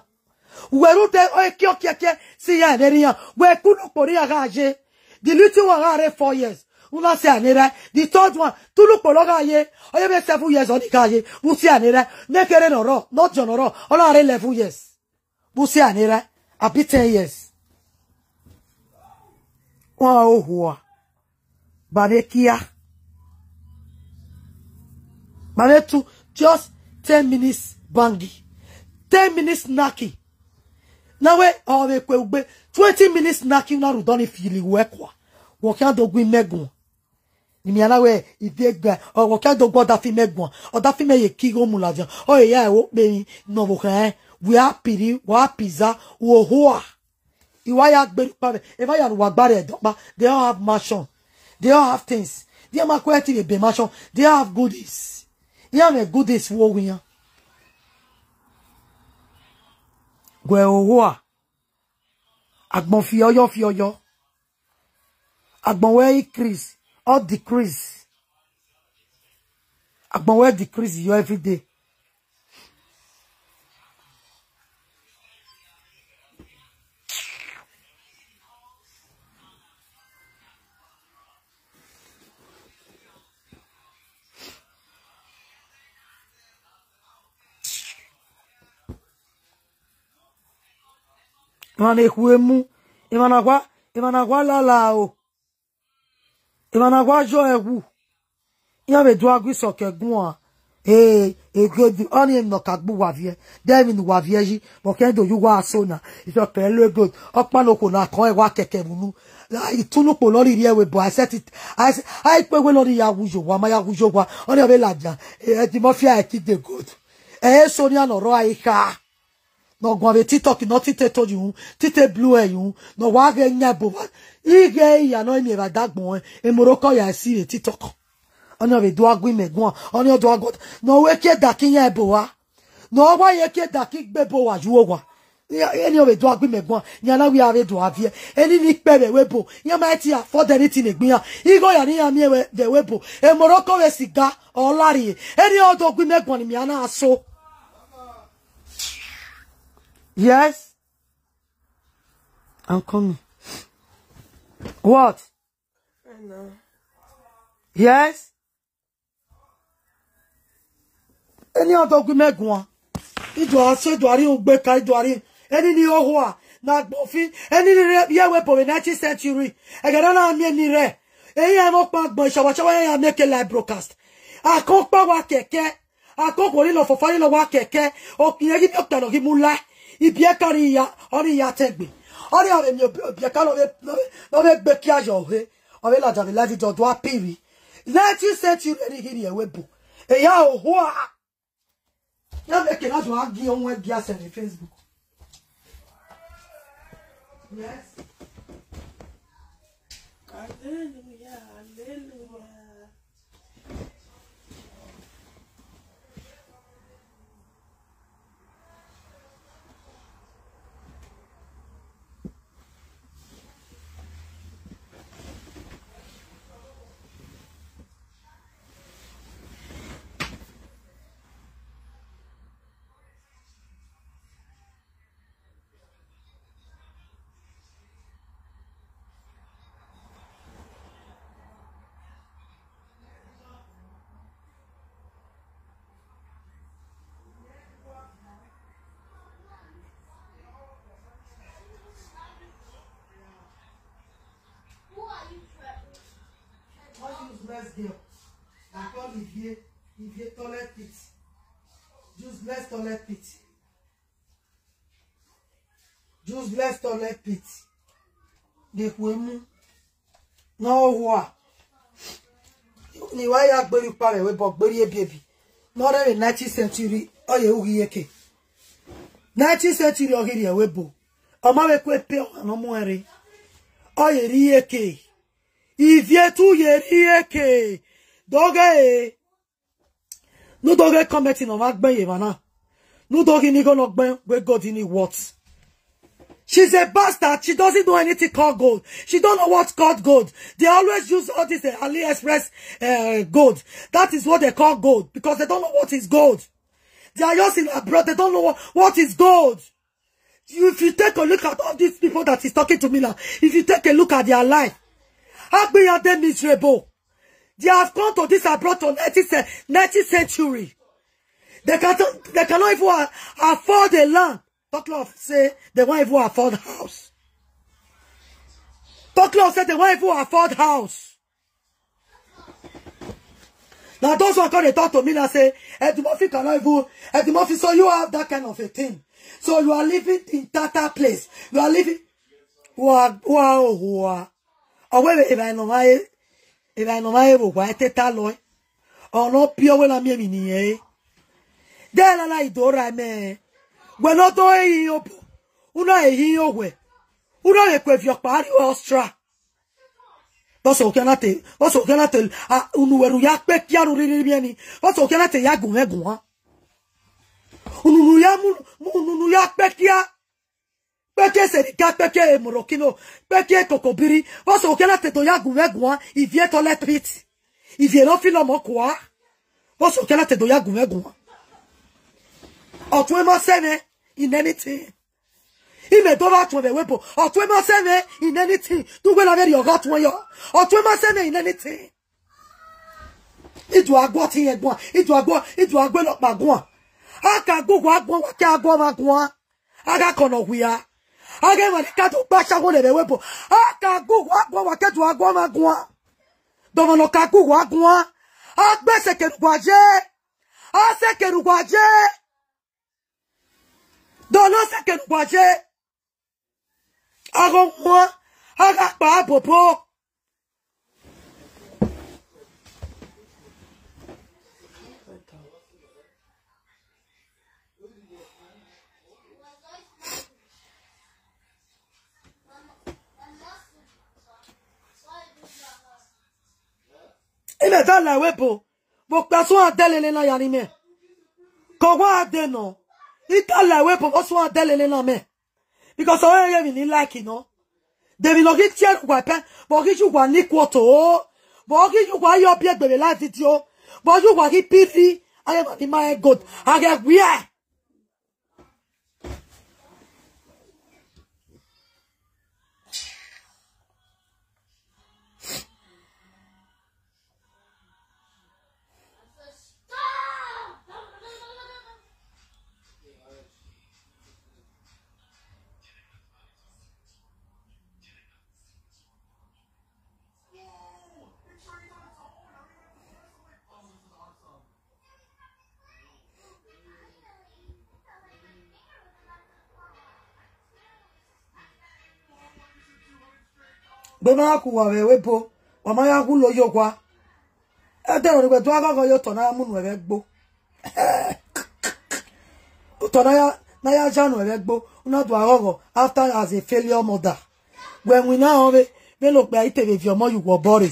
Uwẹ rhunmwuda ekiọkiẹkiẹ sẹ iran ne erha iran. Wẹ ke unu ukpo ne iran gha ye. The little one gha rre four years. U na sẹ iran ne erha. The third one, te unu ukpo ne ọ gha ye. Ọ ye vbe seven years ọ ni gha ye. Vbe u sẹ iran ne erha. Ne kherhe ne ọ rrọọ, ne ọdiọn ne ọ rrọọ, ọ na rre eleven years. Vbe u sẹ iran ne erha. Abi ten years. Wa ohua. Ba vbe kia. Ba vbe tu, just ten minutes bangi. Ten minutes knocking. Na wẹ ọ vbe kue ugbe, twenty minutes knocking na rhunmwuda ọnii fili wẹ kua. Wẹ khian do gu imẹ guan. Ni mia na wẹ ivie gba, ọ wẹ khian do gu ọdafẹn imẹ guan. Ọdafẹn imẹ ye ke igho mu ladian. Ọ ye ya ẹvbo kpe emwi ne ọ vbe okhian rẹn. Wẹ a piri, wẹ a pizza, wẹ ohua. I wa ya gbe rhie ukpa vbe, emwa hia ne uwa gba rre ẹdẹ ọkpa, they all have mansion, they all have things. They ma kue ẹtin vbe ebe mansion, they all have goodies. Iran mwẹ goodies vbe owa iran. Wẹ ohua, agbọn fiọyọ fiọyọ, agbọn wẹ increase or decrease, agbọn wẹ decrease yọ every day. Emwa ne khu emu, emwa na wa, emwa na wa lala o. Emwa na wa yọ ẹwu. Iran vbe do a gu isọkẹ guan. Ee, egodu, ọnii emwi ne ọ ka gbe uwa viẹ. De emwi ne uwa viẹ yi, vbe ọ khian do ye uwa aso na. Isọkẹ lo egodu, ọkpa ne okhuo na kọn ẹwa kẹkẹ vbe unu. Itu ne ukpo lọrọ rhie ẹvbo ebo, a set it, a, a ikpe wẹ lọrọ ya wu ye owa, ma ya wu ye owa. Ọnii ọ vbe ladian, eh, Eddie Murphy a ẹki de gold. Ẹ eso nian ne ọ rrọọ a i kha. Ne ọ guan vbe TikTok, ne ọ tite to yi uhun, tite blue ẹ yi uhun, ne ọ wa ghẹ yan ebo vba. I ghẹ iya ne ọ miẹn vbe adagbọn ẹn, emorokọ ya si vbe TikTok. Ọnii ọ vbe do a gu imẹ guan, ọnii ọ do a gu, ne ọ wẹ kie daki yan ebo vba. Ne ọ wa ye kie daki gbe ebo vba yu owa. Eni ọ vbe do a gu imẹ guan, yan na wẹ a vbe do a viẹ. Eni ni kpẹ vbe ẹvbo ebo, iran ma ti afford anything egbe iran. Igho ya ne iran miẹn vbe, vbe ẹvbo ebo. Emorokọ vbe siga, ọ la rrie. Eni ọ do gu imẹ guan ni mia na so. Yes. I'm coming. What? Hello. Yes. Eni ọdọ gu mẹ guan. Iduaso, iduari ugbe ka, iduari. Eni ni ohua, na gbọfin. Eni ni rre, ye wẹ bọ vbe nineteenth century. Ẹghẹ na na miẹn ni rre. Eya ẹmwẹ ọkpa gbọn, ishawa shawa ya make live broadcast. Akọkpa wa kẹkẹ. Akọkpa ni lọ fọfọ ni lọ wa kẹkẹ. Okiẹ ghi miẹn ọkpa nọ ghi mu la. Ibiẹka ni ya, ọ ni ya tẹgbe. Ọ ni ọvbe miẹn ibiẹka nọ vbe, nọ vbe, nọ vbe gbe kia yọ he. Ọ vbe ladian vbe live video do apiri. Nineteenth century ni ghi rrie wẹ bọ. Eya ohua. Ya vbe kere do a gie ọnwẹn gia sẹ vbe Facebook. Yes. Hallelujah, hallelujah. One useless girl. I call Ivie, Ivie toilet pit. Useless toilet pit. Useless toilet pit. Dekhuemu. Ne ọ hua. Ni wa ya gberi ukpa vbe ẹvbo, gberi ebiebi. Ne ọ rre vbe nineteenth century, ọ ye ughi iyeke. Nineteenth century ọ ghi rrie ẹvbo. Ọ ma vbe ku epe ọmwa ne ọ mu ẹn rre. Ọ ye rrie iyeke. Ivie tu ye rrie iyeke. Dọghe. Ne u do ghe comment ne ọ mwa gbẹn ye emwa na. Ne u do ghe ni igho ne ọ gbẹn wẹ gold ni what? She's a bastard. She doesn't know anything called gold. She don't know what's called gold. They always use all this uh, AliExpress uh, gold. That is what they call gold because they don't know what is gold. They are just in abroad. They don't know what, what is gold. You, if you take a look at all these people that is talking to me now, if you take a look at their life, how be are they miserable? They have come to this abroad to nineteenth, cen- nineteenth century. They can they cannot even a- afford a land. Talk less of say they won't even afford house. Talk less of say they won't even afford house. Now those who are going to talk to me now say, Edumofin cannot even, Edumofin, so you have that kind of a thing. So you are living in Tata place. You are living, wow, wow, wow. Ọ wẹ vbe evba nọ mwa re, evba nọ mwa re vbe owa ẹtẹta lọe. Ọ nọ piọ wẹ na miẹn emwi ne irẹn re. De na na i do ra mẹ. Wẹ ne ọ do re hin obọ. U na re hin owẹ. U na vbe ku eviọ ọkpa rrie Austria. Vbọsẹ okhian na te, vbọsẹ okhian na te, a, unu wẹ ru ya kpe kia ru rhirhi miẹn ni. Vbọsẹ okhian na te ya gu mwẹ guan. Unu nu ya mu, unu nu ya kpe kia. Kpeke Serika, kpeke Morokino, kpeke Kokobiri. Vbọsẹ okhian na te do ya gu mwẹ guan, Ivie toilet pit. Ivie ne ọ filo ọmọ kua. Vbọsẹ okhian na te do ya gu mwẹ guan. Ọtuẹn ma sẹ mwẹ in anything. Imẹ do vbe tuẹn vbe ẹvbo, ọtuẹn ma sẹ mwẹ in anything. Du wẹ na vbe rhie ọghe ọtuẹn yọ. Ọtuẹn ma sẹ mwẹ in anything. Iduaguọ ti yẹn guan, iduaguọ, iduaguọ nọkpa guan. A ka gu uwa guan, wa ke a gu ọmwa guan. A gha kọnọ wia. A ghe emwa ne ka do gba ashawo ne vbe ẹvbo. A ka gu uwa guan, wa ke iduaguọ ọmwa guan. Dọmọ ne ọ ka gu uwa guan. A gbe sẹkẹre uwa ye. A sẹkẹre uwa ye. Dọlọ sẹkẹre uwa ye. Agho wọn, a gha kpa bobo. Imẹ da la ẹvbo ebo, vbe okpia suẹn a dẹ lele na ya ni mẹ. Ke ọ wa dẹ nọ, I da la ẹvbo ebo vbe ọ suẹn a dẹ lele na mẹ. Because ọ rẹn emwi ne I like nọ. De emwi ne ọ ghi tie uwa ẹpẹ, vbe ọ ghi ye uwa ni quote o, vbe ọ ghi ye uwa ye ọbiẹgbe vbe live video, vbe ọ ye uwa ghi piri, a ghe emwa ni ma rẹn gold, a ghe wia. Gbe ma ku uwa vbe ẹvbo ebo, wa ma ya wu lo ye owa. Ẹdẹ ne uwẹ do aghọghọ ye otọ na ya mu nuẹn vbe ẹgbo. Otọ na ya, na ya ya nuẹn vbe ẹgbo, u na do aghọghọ after as a failure mother. Wẹ winna ọnrẹn vbene okpia i te vbe viọ ọmọ ye uwu obọ rre.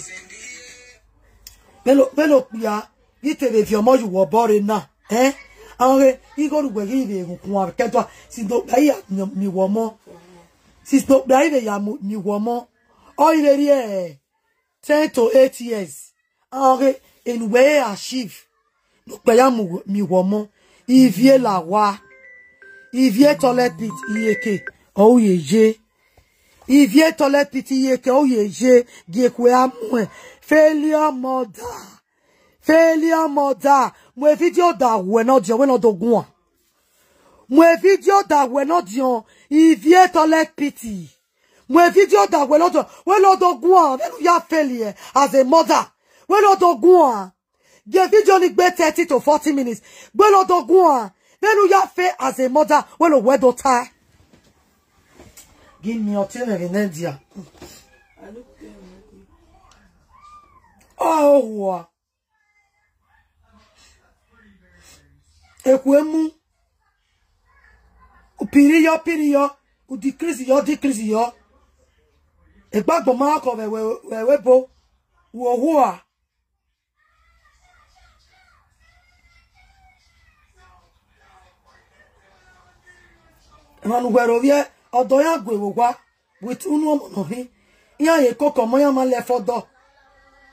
Vbene, vbene okpia i te vbe viọ ọmọ ye uwu obọ rre na, eh? Ọnrẹn, igho ne uwẹ ghi vbe hukhua kẹdua, since okpia i ya miẹn uwẹ ọmọ. Since okpia i vbe ya mu, miẹn uwẹ ọmọ. Ọ i vbe rrie ten to eight years. Ọghe enu wẹ achieve, ne okpia ya mu miẹn uwẹ ọmọ. Ivie la owa. Ivie toilet pit iyeke, ọ ye ye. Ivie toilet pit iyeke, ọ ye ye. Gie ekhue a muẹn. Failure mother. Failure mother. Mu video da wẹ ne ọ diọn, wẹ ne ọ do guan. Mu video da wẹ ne ọ diọn. Ivie toilet pit. Mu video da wẹ ne ọ do, wẹ ne ọ do guan, vbene u ya fail as a mother. Wẹ ne ọ do guan. Gie video ni gbe thirty to forty minutes. Wẹ ne ọ do guan. Vbene u ya fail as a mother, wẹ ne uwẹ do tae. Give me your thing in India. Oh, wow. Ekhue mu. U piri yọ, piri yọ. U decrease yọ, decrease yọ. Egbagbọ ma khọ vbe, vbe, vbe, vbe ebo. Uwu owa. Emwa ne uwẹ ro vbiẹ, ọdọ iran gue vbe owa. With unu ọmọ nọ hin. Iran ye koko ọmọ iran ma left ọdọ.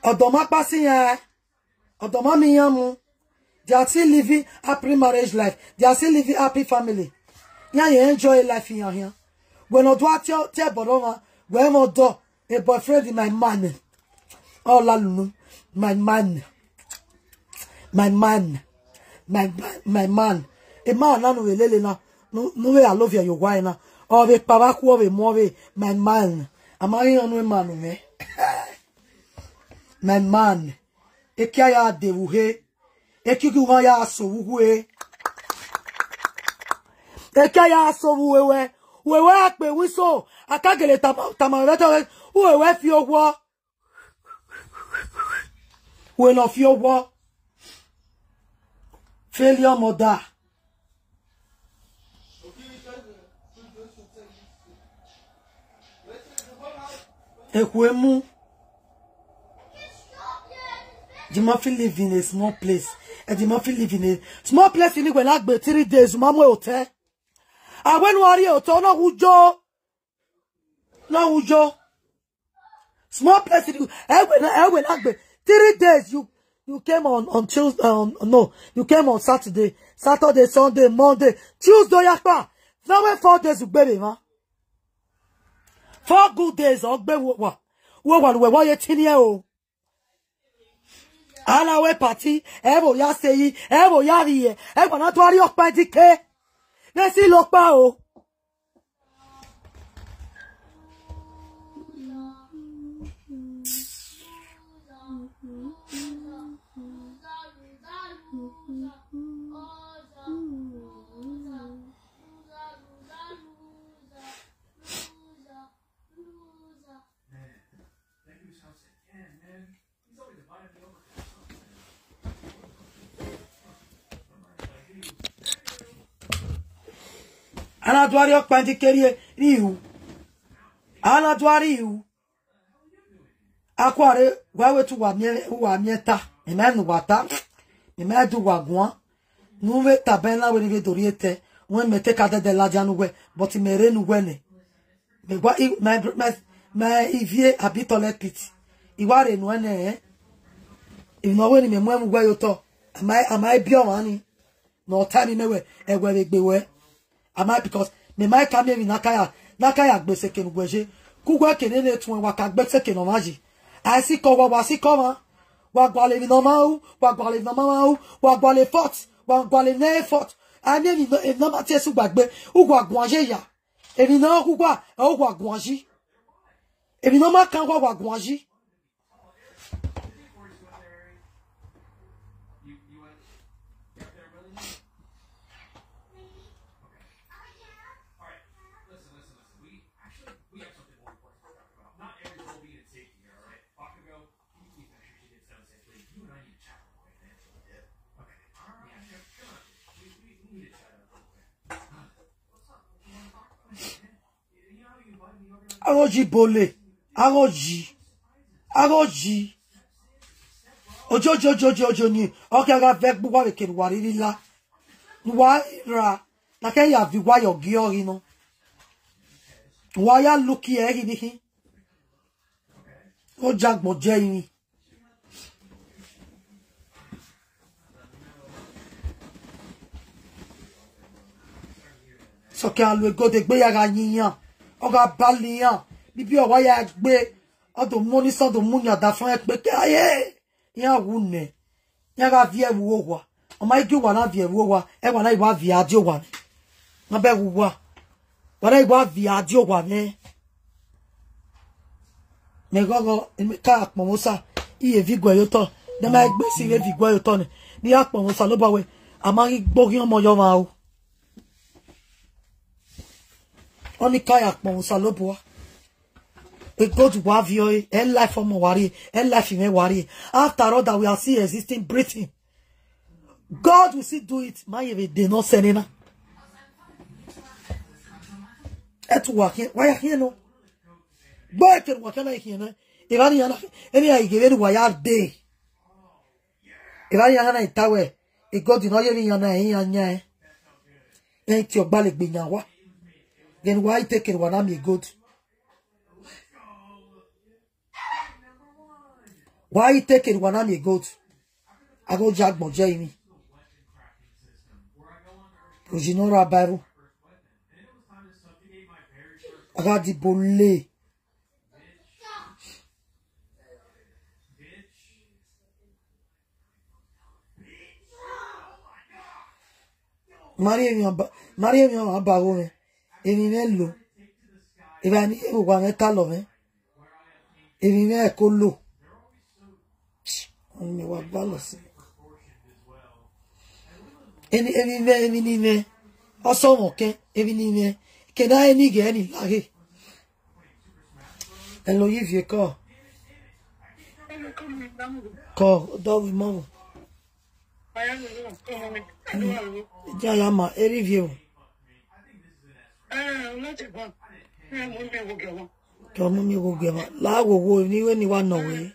Ọdọ ma kpasi iran. Ọdọ ma miẹn iran mu. They are still living happy marriage life. They are still living happy family. Iran ye enjoy life iran hian. Wẹ ne ọ do a tie, tie ẹbọ ne ọmwa, wẹ mwẹ ọdọ, a boyfriend, my man. Ọ la lunu, my man. My man. My, my, my man. Emwa na ne u vbe lele na, ne u, ne u vbe a love ye owa na. Ọ vbe kpa vbe akhuọ vbe mu ọ vbe, my man. A ma ghi rẹn unu emwa ne u mwẹ. My man. Ekia ya de vbe uhe. Ekiki uwa ya so vbe uwe. Ekia ya so vbe uwe wẹ. Uwe wẹ a kpe wiso. A ka gele tama, tama vbe ẹdẹ uwe wẹ fi owo. Uwe ne ọ fi owo. Failure mother. Ekhue mu. The Murphy live in a small place. Eh, the Murphy live in a small place in Igwe Lagbe three days. Ma mu otẹ. Awe nu ari otẹ, ọ na wu yo. Na wu yo. Small place in Igwe, Igwe Lagbe. Three days you, you came on, on Tuesday, um, no, you came on Saturday, Saturday, Sunday, Monday, Tuesday, yakpa. Now when four days you baby, man. Four good days, ọ gbe wo wa. Wo wa, wo wa ye tini o. Ana we party, ẹ vbe ya se yi, ẹ vbe ya rhie, ẹ gba na do a rhie ọkpa dike. Ne si lo kpa o. Ana do a rhie ọkpa dike rhie iru. Ana do a rhie iru. Akhuare, wa wẹ te uwa miẹn, uwa miẹn ta. Mẹ ma nu uwa ta. Mẹ ma du uwa guan. Ne u vbe tama ẹn na wẹ ne I vbe do rhie otẹ. Wẹ mẹ te ka dẹdẹ ladian ne uwẹ, but mẹ rre ne uwẹ nẹ. Mẹ gua, I, my, my, my ivie abi toilet pit. I wa rre nuẹn nẹ, eh? Emwi ne ọ wẹ ne imẹ mu ẹmwẹ uwẹ ye otọ. A ma, a ma biẹ ọmwa ni. Ne ọ ta ẹmwẹ mẹ wẹ, ẹwẹ vbe gbe wẹ. A ma, because mẹ ma ka miẹn emwi ne a ka ya, ne a ka ya gbe seke ne uwẹ ye. Ke uwẹ ke nene tuẹn, wa ka gbe seke ne ọmwa yi. A i sikẹ uwa, wa sikẹ ọmwa. Wa gualọ emwi ne ọ ma ru, wa gualọ emwi ne ọ ma ru, wa gualọ fault, wa gualọ ne fault. A miẹn emwi ne, emwi ne ọ ma tie sẹ uwa gbe, uwa guan ye ya. Emwi ne ọ ghe uwa, ẹ uwa guan yi. Emwi ne ọ ma kan uwa, uwa guan yi. Agho yi bole, agho yi, agho yi. Ojojojojojo ni, ọ khian gha vẹ gbe uwa vbe kere uwa rhirhi la. Uwa ra, na kẹ ya viọ uwa ye ọgiọghi nọ. Uwa ya luki ẹre ghi ni khin. Oja agbọn jẹ rinmwi. Sọkẹn a lu egode egbe ya gha yin iran, ọ gha bali iran, bibi ọ wa ya gbe, ọ do mu ni sẹ, ọ do mu yan da fọn ẹkpe ke aye, iran wu nẹ, iran gha viẹ vbe uwu owa, ọ ma i gie uwa na viẹ vbe uwu owa, ẹwa na i wa viẹ a die owa nẹ, ma bẹghe uwa. Wa na i wa viẹ a die owa mwẹ. Mẹ ghọghọ, ka akpọnmwẹ Osa, iye vi guẹ ye otọ. Ne ma egbe si vbe vi guẹ ye otọ nẹ. Ne I ya kpọnmwẹ Osanobua wẹ, a ma ghi gbe oghian ọmọ yọ ọmwa o. Ọnii ka ya kpọnmwẹ Osanobua. E God wa viọ ẹre, ẹ life ọmọ wa rrie, ẹ life mwẹ wa rrie. After all that we are still existing, breathing. God will still do it. Ma ye vbe de nọ sẹ nena. Ẹtu wa khian, wa ya khian nọ. Gbe kere wa khian na khian na. Evba ni ya na, eni ya ghe vbene wa ya dee. Evba ni ya na ta wẹ, e God nọ ye vbe iyan na, iyan yan ẹn. Ẹn ti ọgbalegbe yan wa. Then wa i te kere wa na miẹn e God. Wa i te kere wa na miẹn e God. Agho ya agbọn jẹ rinmwi. Oji ne ọ ra ba ẹvbo. A gha dìbò le. Ma rhie emwi ọba, ma rhie emwi ọmwa ba gho mwẹ. Emwi mwẹ lo. Evba ni ye vbe owa mwẹ talọ mwẹ. Emwi mwẹ ẹko lo. Ọni mẹ wa gbalọ sẹ. Emwi, emwi mwẹ, emwi ni mwẹ. Ọ sẹ ọmwa kẹ, emwi ni mwẹ. Ke na ẹre ni ghẹ ni laghe. Hello, Ivie, call. Call, dọ vbe mọ vbo. Iye ya ma, erha Ivie o. Ke ọ mu mi gho gie mwa. La wo wo, ni wẹ ni wa nọ wẹ.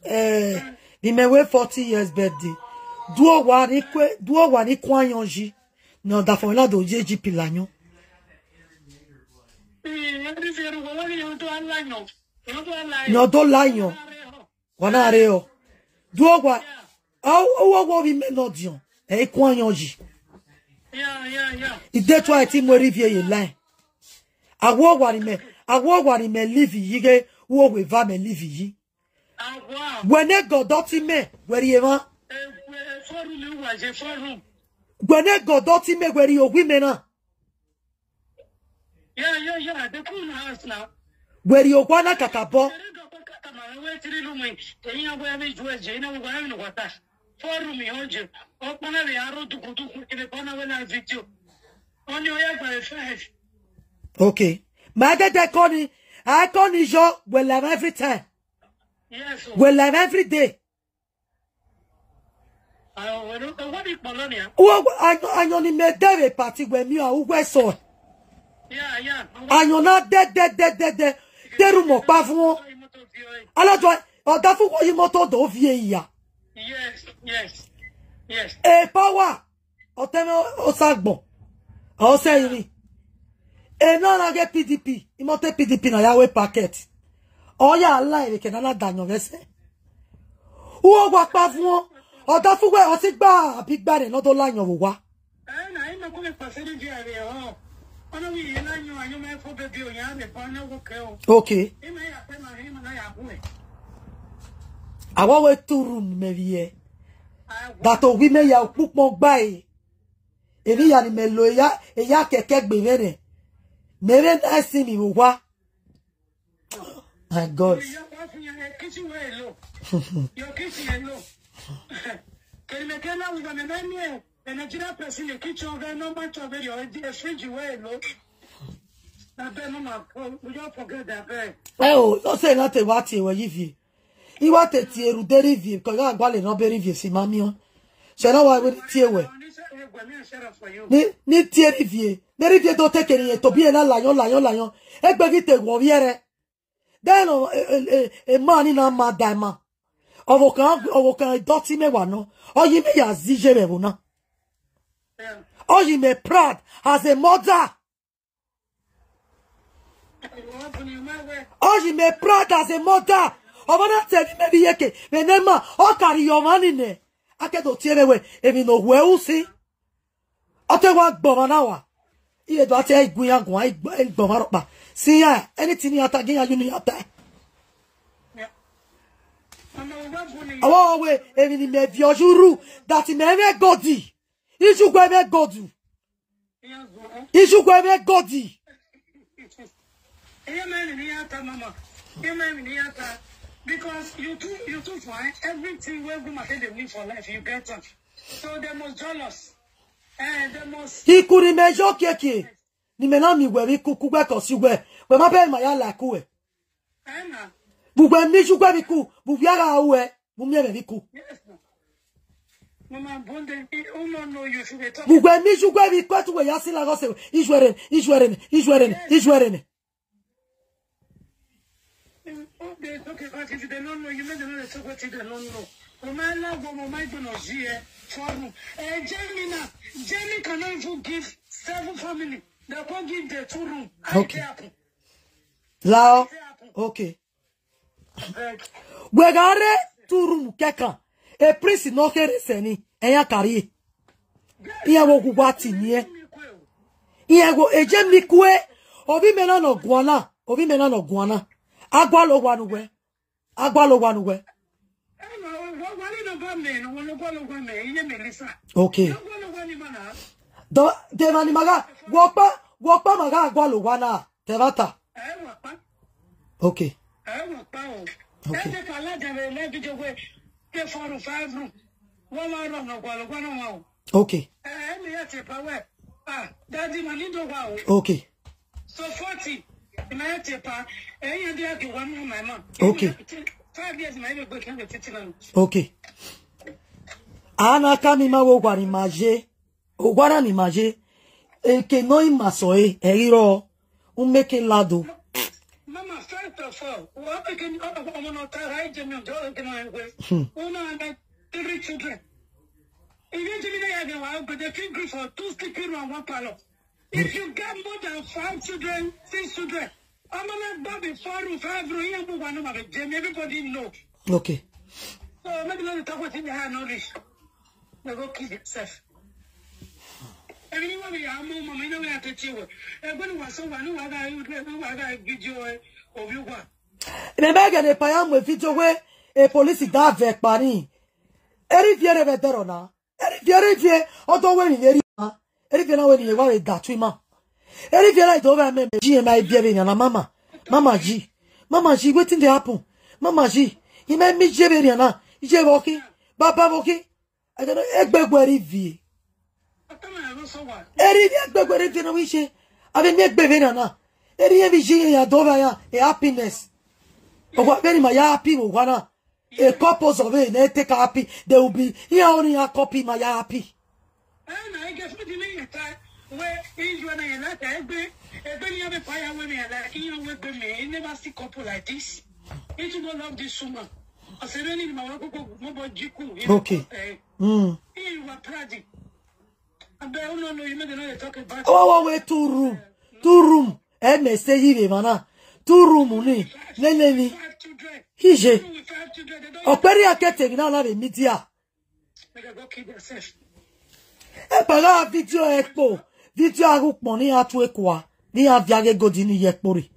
Eh, ni mẹ wẹ forty years birthday. Do owa ni kue, do owa ni kuan yan yi. Ni ọdafẹn na do ye Egypt la yan. Ni ọ do la yan. Wa na re ọ. Do owa. Ọ wo wo vbe imẹ nọ diọn. Ẹ i kuan yan yi. I de tua ẹtin mu erha Ivie ye la. Awọ owa ni mẹ, awọ owa ni mẹ live yi ghe, uwu owa eva mẹ live yi. Wẹ ne gọdọ ti mẹ, wẹ rhie emwa. Wẹ ne gọdọ ti mẹ, wẹ rhie owa mẹ na. Yeah, yeah, yeah. They come in the house now. Wẹ rhie owa na kakabọ. Four room in Oje. Okpana le aro dukuduku in the corner when I video. Only Oya by five. Okay. Ma dede kọni, a kọni yo, we live every time. Yes. We live every day. Wo, wo, ayan, ayan ni mẹ de vbe party wẹ miẹn uwẹ sọ. Ayan na dẹ, dẹ, dẹ, dẹ, dẹ. Te ru mọ kpa vuọn. Alọdua, ọdafẹn uwẹ yi moto do viẹ ya. Yes, yes, yes. E power. Ọtẹn mwẹ Osagbọn. Ọ sẹ rinmwi. Ena na ghe P D P. Imoto P D P na ya wẹ packet. Ọ ya la ẹre ke na na da yan vbe ẹsẹ. Uwo wa kpa vuọn. Ọdafẹn uwẹ ọ si gba abi gba rẹ ne ọ do la yan vbe owa. Okay. Awa we two room mẹ vbiẹ. That owi mẹ ya ukpukpọn gba e. Emwi ya ni mẹ lo eya, eya kẹkẹ gbe mwẹ nẹ. Mẹ vbe na ẹsin ni vbe owa. My God. Ẹ o, ọ sẹ na te wa tie wẹ yi Ivie. I wa te tie ru de rhie Ivie, because I gha gualọ ne ọ be rhie Ivie si ma miẹn. Sẹ na wa wẹ tie wẹ. Ni, ni tie Erivie. Ne Erivie do te kere irẹn tobọ irẹn na layọn, layọn, layọn. Egbe ghi te wọ vbiẹ rẹ. Then, e, e, e, e ma ni na ma da ma. Ọvbokhan, ọvbokhan dọti mẹ wa nọ. Ọ yi mẹ ya zẹ iye vbe ẹvbo na. Ọ yi mẹ proud as a mother. Ọ yi mẹ proud as a mother. Ọmọ na te emwi mẹ vbe iyeke, vbe ne ma, ọ kare ye ọmwa ni nẹ. A ke do tie vbe wẹ, emwi ne ohuẹ usi. Ọ te wa gbọmwa na wa. Iye do a te igun iran guan, igbọ-, igbọmwa rhọkpa. Si iran, anything iran ta, gi iran ye unu iran ta. Ọwọ wẹ, emwi ne imẹ viọ ye urhu, that imẹ mwẹ God. Iye uwẹ mwẹ God. Iye uwẹ mwẹ God. Because you too, you too fine. Everything wey woman take dey live for life, you get am. So they must jealous. Eh, they must. Iku ne imẹ ye okiekie. Ne imẹ na miẹn uwẹ vbe iku, ku uwẹ ke ọ si uwẹ. Wẹ ma bẹghe ma ya la iku uwẹ. Eh, na. Vbe uwẹ miẹn iye uwẹ vbe iku, vbe uwẹ gha ruẹ, vbe u miẹn mwẹ vbe iku. Yes, na. Mama Bunde, I, who no know you should be talking. Vbe uwẹ miẹn iye uwẹ vbe iku, ẹtu uwẹ ya si lagha ọse, iye uwẹ rre, iye uwẹ rre, iye uwẹ rre, iye uwẹ rre. What they talk about, if they don't know, you make them know they talk what they don't know. Mama, I love what Mama is gonna see, eh, for room. Eh, Jamie now, Jamie cannot even give seven family. They can't give the two room. How it Okay. happen? Lao. How it happen? Okay. Wẹ gha rre two room kẹkan, e prince ne ọ kherhe sẹ ni, ẹyan kare. Iran wo gu wa ti ni ẹn. Iran wo eje mi kue, ovbi mẹ na ne ọ guan na, ovbi mẹ na ne ọ guan na. A gualọ owa ne uwẹ. A gualọ owa ne uwẹ. Okay. Dọ, de emwa ni ma gha, wẹ ọkpa, wẹ ọkpa ma gha gualọ owa na, te ẹmwata. Okay. Okay. Okay. Okay. A na ka mi ma wo owa ni ma ye. Owa na ni ma ye, eke nọ ima sẹ ọre, ẹ ghi rrọọ, u make lado. Mama, first of all, wẹ ọmọ ne ọ ta ra je mi ọjọ ke ma wẹ. Hmm. Una have three children. If you give me that, you are going to keep grief for two sleeping room and one parlor. If you get more than five children, six children, I'm gonna go before you, five room, you have one of them, everybody know. Okay. So maybe not the talk with him, I know this. They go kill themselves. Everyone we are more, mama, you know we have to chill. Everybody was so one who had a video of you one. Remember, the paya mu video where a police da vẹ kpani. Eri viẹ rẹ vbe dẹrọ na. Eri viẹ, eri viẹ, ọ do wẹ ni eri ma. Eri viẹ na wẹ ni wa vbe da tu ima. Eri viẹ na do vẹ mẹ, mẹ ji ma viẹ vbe na mama. Mama ji. Mama ji, wetin dey happen? Mama ji. Ima mi je vbe rian na. Je vbe okhi. Baba vbe okhi. Egbe gu Eri viẹ. Eri viẹ egbe gu Eri viẹ na wi je. Avbe mi egbe vbe na na. Eri viẹ vbe je ya do vbe ya. A happiness. Owa vbe ni ma ya happy vbe owa na. A couples of it, they take happy. They will be here only a couple ma ya happy. Never see couple like this. He too go love this woman. I said, really, my uncle, nobody cool. Okay. Mm. He was proud. Abeg, who no know you, make dem no dey talk about Ọ wa wẹ two room, two room. Ẹ mẹ sẹ yi vbe emwa na. Two room ni, lele ni. Five children. Hije. Two with five children, they don't Ọkpẹri akete emwi na na vbe media. Make dem go kill themselves. Ẹ pa gha video ẹ kpo. Video aghukpọn ne iran tu ekua. Ne iran viaghe gold ni ye kpori.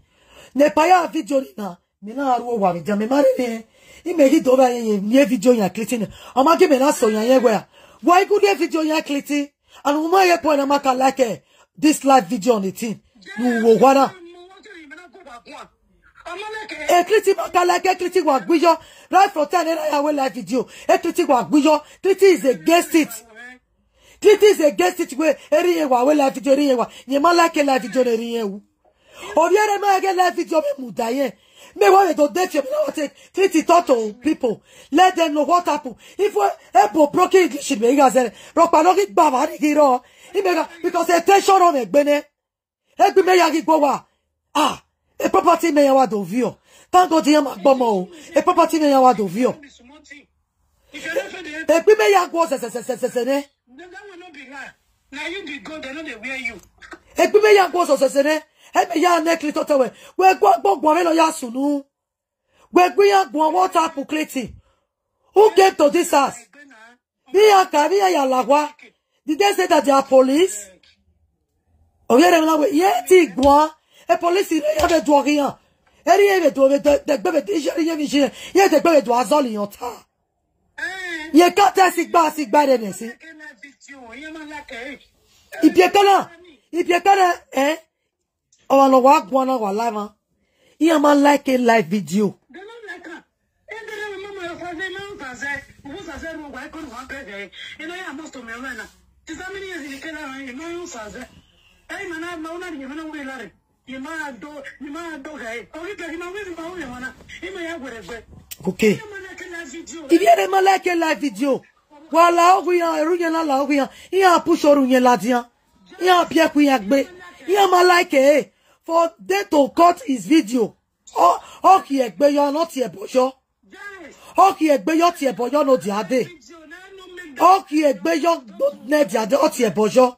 Ne pa ya video ni na. Mẹ na ru owa vbe dia, mẹ ma rhie rẹn. Imẹ ghi do vbe ayen ye, ye video yan click ni. Ọ ma gie mẹ na sẹ yan ye wẹ a. Wa i gu rhie video yan click. And u ma ye point na ma ka like, eh, this live video on the thing. Nu wo owa na. E click ma ka like, e click wa gbe yọ. Right from time na ya wẹ live video. E click wa gbe yọ. Click is against it. Click is against it. Wẹ, eri ye wa wẹ live video, eri ye wa. Ye ma like live video, eri ye wu. Ovbi ẹre ma ghe live video vbe mudia ye. Me wa vbe do date me na wa take fifty talk to people. Let them know what happen. If we ebo broken English me ga zere. Rokpa no ghi gba va ni ghi ro. I me ga, because attention on egbe ne. Egbe me ya ghi gbo wa. Ah, e property me ya wa do vio. Thank God iran ma gbomo o. E property me ya wa do vio. Egbe me ya guọ zẹzẹzẹzẹzẹ ne. Now you be God, they know they wear you. Egbe me ya guọ zẹzẹzẹ ne. E me ya ne clean toto we. We guọ gbogbo me no ya sunu. We gbe iran guan WhatsApp clean. Who came to this house? Iran ka, iran ya la wa. Did they say that they are police? Ovbi erha na wẹ, ye ti guan, e police rre ya vbe do ọghe iran. Eri ye vbe do vbe de, degbe vbe de, iye, iye vbe iye, ye degbe vbe do azọli iran ta. Ye ka te sigba, sigba rre nẹ si. Ibiekana, ibiekana, eh? Ọmwa ne ọ wa guan na wa la emwa. Iran ma like live video. They don't like am. Ebe ne mama yo fa ze, ma yo fa ze. Wo fa ze ru wa ko wa be ze. You know, ya must to me right now. Is that many years in the Kenya, you know, you fa ze. Hey, man, I know that you know where you are. You ma do, you ma do, hey. Oh, you can, you know, where you are, man. You may have whatever. Okay. Iran ma like live video. Iran ma like live video. Wa la ogho iran, eru iran na la ogho iran. Iran push oru iran ladian. Iran biẹ ku iran gbe. Iran ma like e. For them to cut his video. Ọ, ọ khian egbe yọ, ne ọ tie ẹbọ yọ. Ọ khian egbe yọ, tie ẹbọ yọ ne ọ dia dee. Ọ khian egbe yọ ne dia dee, ọ tie ẹbọ yọ.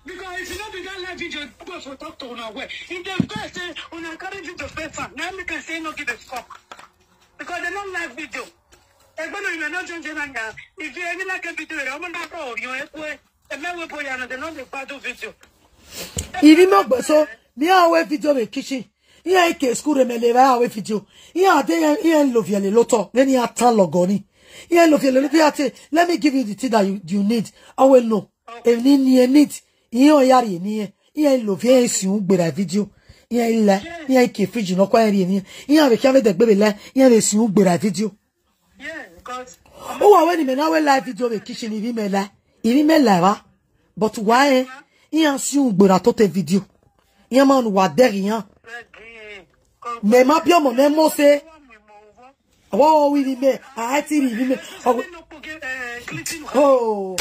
Because if you no be that live video, go for talk to una well. If they go say una carry video paper, now make I say no give a fuck. Because they no live video. Egbe no, you no change na. If you any like a video, I'm not for you. Eme we boy ana, they no dey gbadu video. Ibi me gbe so, me a wẹ video vbe kitchen. Iran ke school re me le va wẹ video. Iran de iran, iran love ye le lotọ, vbene iran tan lọgọ ni. Iran love ye le lotọ, iran te, let me give you the thing that you, you need. I will know. Emwi ni e need, iran ya rhie ni iran. Iran love iran si ugbera video. Iran la, iran ke fridge nọ kua rhie ni. Iran vbe khian vbe dẹgbe vbe la, iran vbe si ugbera video. Yeah, because Uwa wẹ ne imẹ na wẹ live video vbe kitchen, ivbi mẹ la, ivbi mẹ la evba. But wa rẹn, iran si ugbera tota video. Iran ma ne uwa dẹghe iran. Mẹ ma biẹ ọmọ nẹ mose. Ọwọ ọwọ ivbi mẹ, a ti rhie ivbi mẹ. Ọwọ, oh.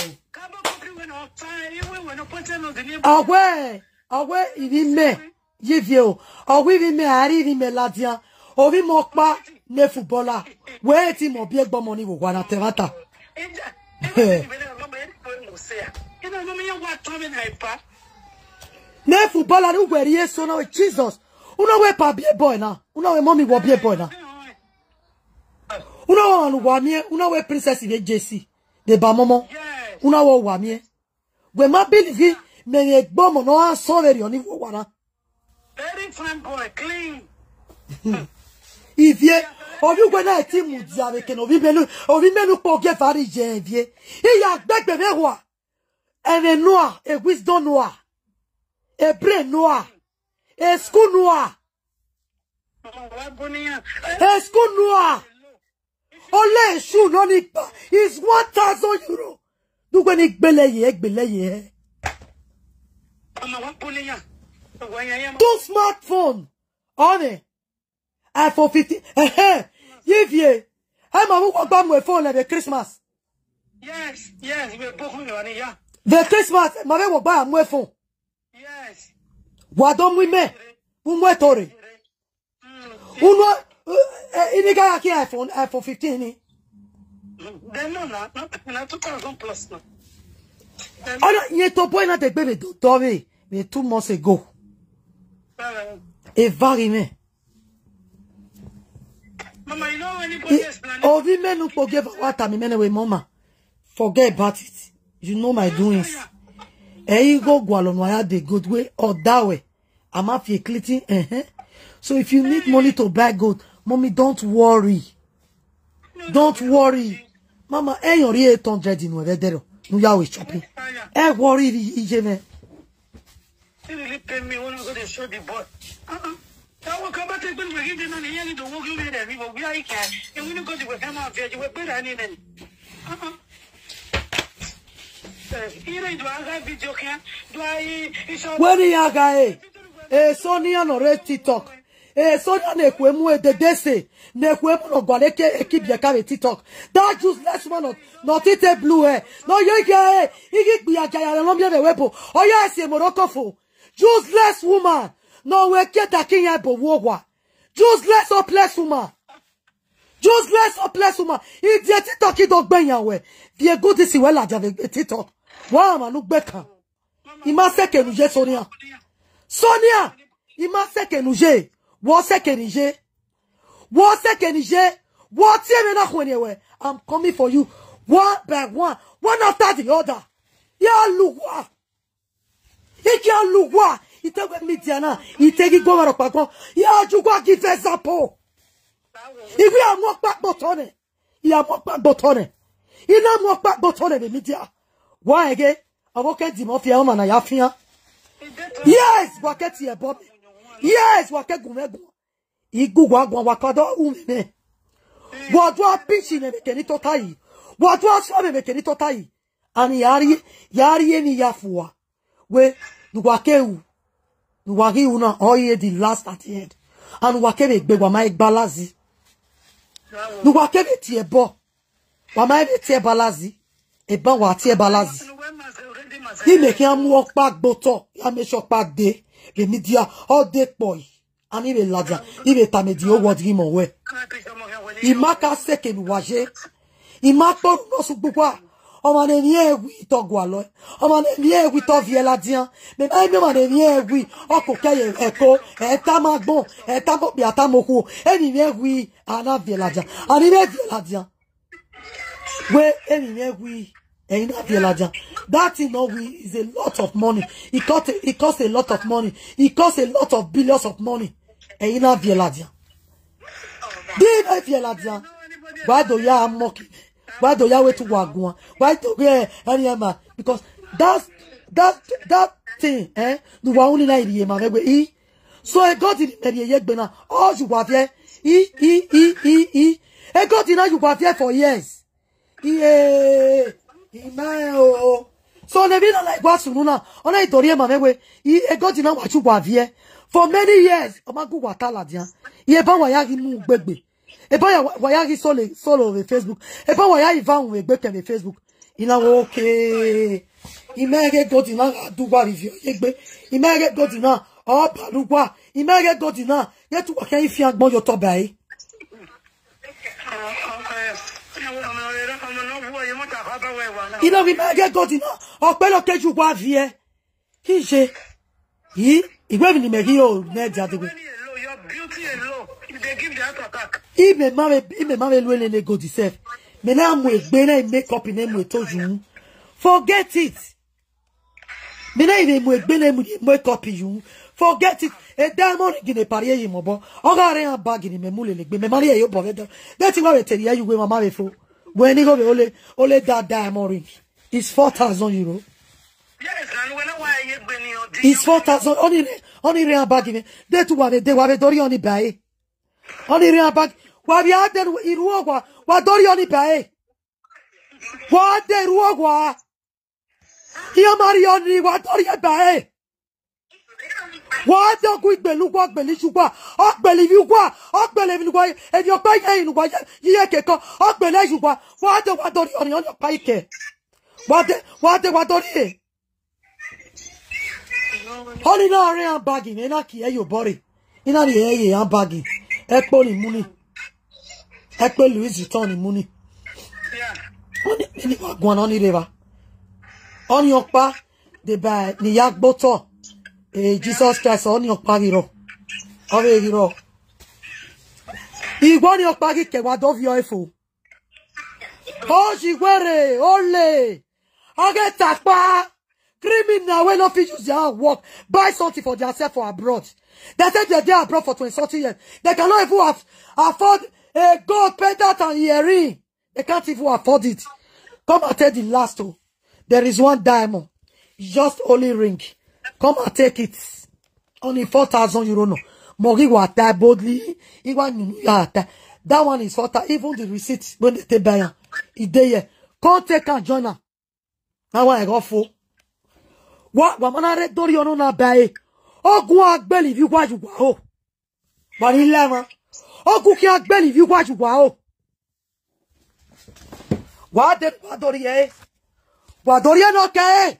Ọwẹ, ọwẹ ivbi mẹ. Ye ivie o, ọ wẹ ivbi mẹ, a rhie ivbi mẹ ladian. Ovbi mẹ ọkpa ne footballer, wẹ rẹn te imẹ biẹ egbe ọmọ ni vbe owa na ta ẹmwata. Ne footballer ne uwẹ rhie eso na wẹ Jesus. Una wẹ pa biẹ boy na, una wẹ mummy wọ biẹ boy na. Una wẹ ọmwa ne uwa miẹn, una wẹ princess vbe J C, de ba mọmọ. Una wẹ uwa miẹn. Wẹ ma believe mẹ vbe egbe ọmọ ne ọ gha sọn vberriọ ni vbe owa na. Very fine boy, clean. Ivie, ovbi uwẹ na ti mudia vbe kene ovbi mẹ nu, ovbi mẹ nu kpo gie vare iye ivie. I ya gbẹgbe vbe ehua. Ẹmwẹ nua, e wisdom nua, e brain nua, e school nua, e school nua. Ọla esu nọ ni gba is one thousand euro. Dugbe ni gbele ye, gbele ye. Two smartphone. Ọnẹ. iPhone fifteen. Ẹhẹn. Ye ivie. Ẹ ma vbe uwa gba mu phone lẹ vbe Christmas. Yes, yes, we both we are, yeah. Vbe Christmas, ma vbe uwa gba mu phone. Yes. Wa do mu imẹ. Mu mu eto rre. Unu, eh, ini ga ya ki iPhone, iPhone fifteen ni. Then no, na, na, na two thousand plus na. Then Ọna, ye to boy na degbe vbe do, do vbe, vbe two months ago. Uh, Eva ghi mwẹ. Mama, you know anybody I, explain? Ovbi mẹ nu kpo gie eva wa tama imẹ nẹ wẹ, mama, forget about it. You know my doings. Ẹ i gho gualọ ne a ya dey good way, ọ da wẹ. A ma fi clean, eh, eh. So if you need money to buy gold, mommy, don't worry. Don't worry. Mama, ẹ yọn rhie eight hundred inu ẹvẹdẹrọ, ne u ya ru shopping. Ẹ worry iye mwẹ. He really pay me when I go to show the boy. Uh-uh. That will come back to when we give the money, he ain't the work you made every, but we are here. And we go to the camera, we pay that in. Uh-uh. Eh, he ain't do I have video can? Do I, it's all Wẹ ne iran gha re? Eso ne iran nọ rre TikTok. Eh, Sonia ne ekhue mu edede se, ne ekhue mu ne ọ gualọ eke, eke ibiẹka vbe TikTok. That useless woman nọ, nọ tite blue hair. Nọ ye ghe, ighi gbe ya gia ya nọ miẹn vbe ẹvbo. Ọ ya si Morocco fo. Useless woman. Nọ wẹ kie ta ke iran ebo vbe owa. Useless, hopeless woman. Useless, hopeless woman. Idiẹ TikTok do gbe yan wẹ. Viẹ good si wẹ ladian vbe TikTok. Wa ma nu gbe kan. I ma sẹ eke ne u ye Sonia. Sonia, I ma sẹ eke ne u ye. Wọ sẹ eke ne I ye. Wọ sẹ eke ne I ye. Wọ tie mwẹ na khuẹnniẹn wẹ. I'm coming for you. One by one. One after the other. Ya lu uwa. I kia lu uwa. I te wẹ media na. I te ghi gu ọmwa rhọkpa guan. Ya ju uwa give example. I wẹ a mu ọkpa gbe otọ nẹ. I ya mu ọkpa gbe otọ nẹ. I na mu ọkpa gbe otọ nẹ vbe media. Wa ẹghe, ọvbokhan di mẹ ọfian, ọmwa na ya fian. Yes, wa ke tie ẹbọ mẹ. Yes, wa ke gu mwẹ guan. I gu uwa guan, wa ka do ru mwẹ nẹ. Wa do a pinch mwẹ vbe eke ne I tota yi. Wa do a suẹ mwẹ vbe eke ne I tota yi. And ya rhie, ya rhie emwi ya fua. Wẹ, ne uwa ke ru, ne uwa ghi ru na, ọ i re the last at the end. And uwa kevbe egbe, wa ma i gba lazi. Ne uwa kevbe tie ẹbọ, wa ma i vbe tie ẹbọ lazi. Eban wa tie ẹbọ lazi. I mẹ khian mu ọkpa gbe otọ, ya mẹ sẹ ọkpa dee vbe media, ọ dee kpọe. A ni vbe ladian, I vbe tama the whole world ghi mẹ wẹ, I ma ka sẹ eke ne uwa ye. I ma kpọ ru nọ sẹ ugbugba. Ọmwa ne emwi ẹnrẹn wi te ọ gualọ ẹe. Ọmwa ne emwi ẹnrẹn wi te ọ viẹ ladian. Mẹ ma miẹn ọmwa ne emwi ẹnrẹn wi, ọ koko ẹre ẹko, ẹ tama agbọn, ẹ tama okpia, tama okhuo. Emwi ẹnrẹn wi, a na viẹ ladian. A ni vbe viẹ ladian. Wẹ emwi mwẹ wi, ẹre I na viẹ ladian. That thing nọ wi is a lot of money. It cost, it cost a lot of money. It cost a lot of billions of money. Ẹre I na viẹ ladian. Di I na viẹ ladian. Wa do ya mock. Wa do ya wẹ te uwa guan. Wa do ghe ẹre ma. Because that, that, that thing, eh, ne uwa unu na rhie ma mwẹ wẹ, I So egodi ni mẹ rhie ye egbe na, ọ ye uwa viẹ. I, I, I, I, I. Egodi na ye uwa viẹ for years. Iye, I ma rẹn o. So ne emwi na na wa sunu na, ọ na i do rhie ma mwẹ wẹ, I, egodi na wa ye uwa viẹ for many years. Ọ ma gu uwa ta ladian. Iye ba wa ya ghi mu ugbegbe. Eba ya wa, wa ya ghi solo, solo vbe Facebook. Eba wa ya iva unu egbe kẹ vbe Facebook. I na wẹ, okay. I ma ghe egodi na gha do uwa rhie viọ ye egbe. I ma ghe egodi na, ọ ba ne uwa. I ma ghe egodi na, ye te uwa khian i fian agbọn ye otọ ba ẹre. I na wẹ I ma ghe egodi na, ọ kpẹlọ ke ye uwa viẹ. Iye, I wẹ emwi ne imẹ ghi ro nẹ dia degbe. Imẹ ma vbe, imẹ ma vbe lu ene ne egodi sef. Mẹ na mu egbe na, make up ne mu eto yu. Forget it. Mẹ na i vbe mu egbe na mu make up yu. Forget it. E diamond ring ne pari eyi mobọ. Ọ gha rre iran bag ne mẹ mu lele egbe. Mẹ ma rhie ye obọ vbe dọ. Ghe te wa vbe te rhie ye uwu emwa ma vbe fo. Wẹ ni gho vbe ole, ole da diamond ring. It's four thousand euro. Yes, and when I wa ye egbe ni odi. It's four thousand. Ọni rre, ọni rre iran bag mẹ. De te uwa vbe de, wa vbe do rhie ọni ba ẹre. Ọni rre iran bag. Wa vbe a de ru, I ru owa, wa do rhie ọni ba ẹre. Wa de ru owa. Iran ma rhie ọni, wa do rhie ba ẹre. Wa de gu igbele uwa, ọ gbele iye uwa, ọ gbele ivbi uwa, ọ gbele emwi ne uwa, emwi ọkpa ye ne uwa ye, ye kekọ, ọ gbele iye uwa. Wa de wa do rhie ọni, ọni ọkpa i kẹ. Wa de, wa de wa do rhie. Ọni na rre iran bag mẹ, I na kie ye obọ rre. I na rhie ye iran bag. Ẹkpo ni mu ni. Ẹkpo Louis Vuitton ni mu ni. Ọni, ọni wa guan na, ọni rre evba. Ọni ọkpa, deba ne I ya gbe otọ. Eh, Jesus Christ, ọni ọkpa ghi rrọọ. Ọ vbe ghi rrọọ. Igho ọni ọkpa ghi kẹ wa do viọ ẹre fo. Oyi were, ole. A ghe ta kpa. Criminal wey no fit use their hand work, buy something for theirself for abroad. They say they dey abroad for twenty something years. They cannot even af-, afford a gold pendant and earring. They can't even afford it. Come and take the last o. There is one diamond. Just only ring. Come and take it. Only four thousand euro no. Mẹ ọ ghi wa ta boldly. I wa nunu ya ta. That one is four thousand. Even the receipt when they take buy am, e dey here. Come take am join am. Na wa ẹghọ fo. Wa, wa ma na rre do rhie ọni na ba ẹre. Ọ guan gbele ivbi uwa ye uwa ho. Wa ni la emwa. Ọghe khian gbe ne ivbi uwa ye uwa o. Wa de, wa do rhie ẹre. Wa do rhie ne ọ kẹre.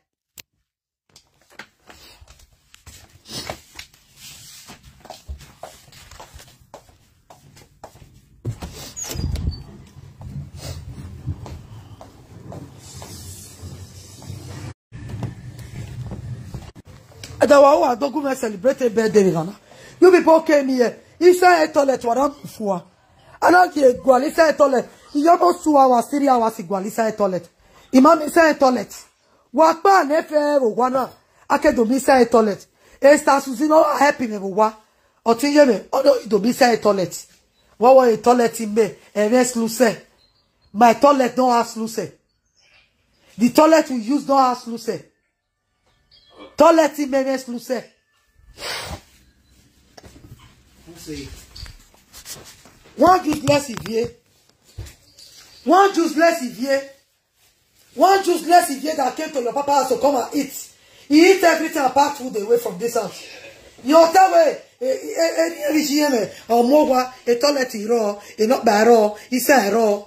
Ẹdẹ wa, wa do gu mwẹ celebrate birthday vbe ghana. You people came here. Inside toilet, wa na mu fua. A na gie gualọ inside toilet. Iye almost two hours, three hours, gualọ inside toilet. I ma miẹn inside toilet. Wa kpa ne fẹ vbe owa na, a ke do miẹn inside toilet. Esther Suzy no help mwẹ vbe owa. Ọtẹn ye mwẹ, ọ do do miẹn inside toilet. Wa wa toilet mẹ, ẹmwẹ slusẹ. My toilet don't have slusẹ. The toilet we use don't have slusẹ. Toilet mẹ, ẹmwẹ slusẹ. One useless ivie. One useless ivie. One useless ivie that came to your papa house to come and eat. He eat everything and pack food away from this house. You tell me, eh, eh, eh, eh, eh, eh, ọmọ wa, a toilet rọ, a nọkpa rọ, isa rọ.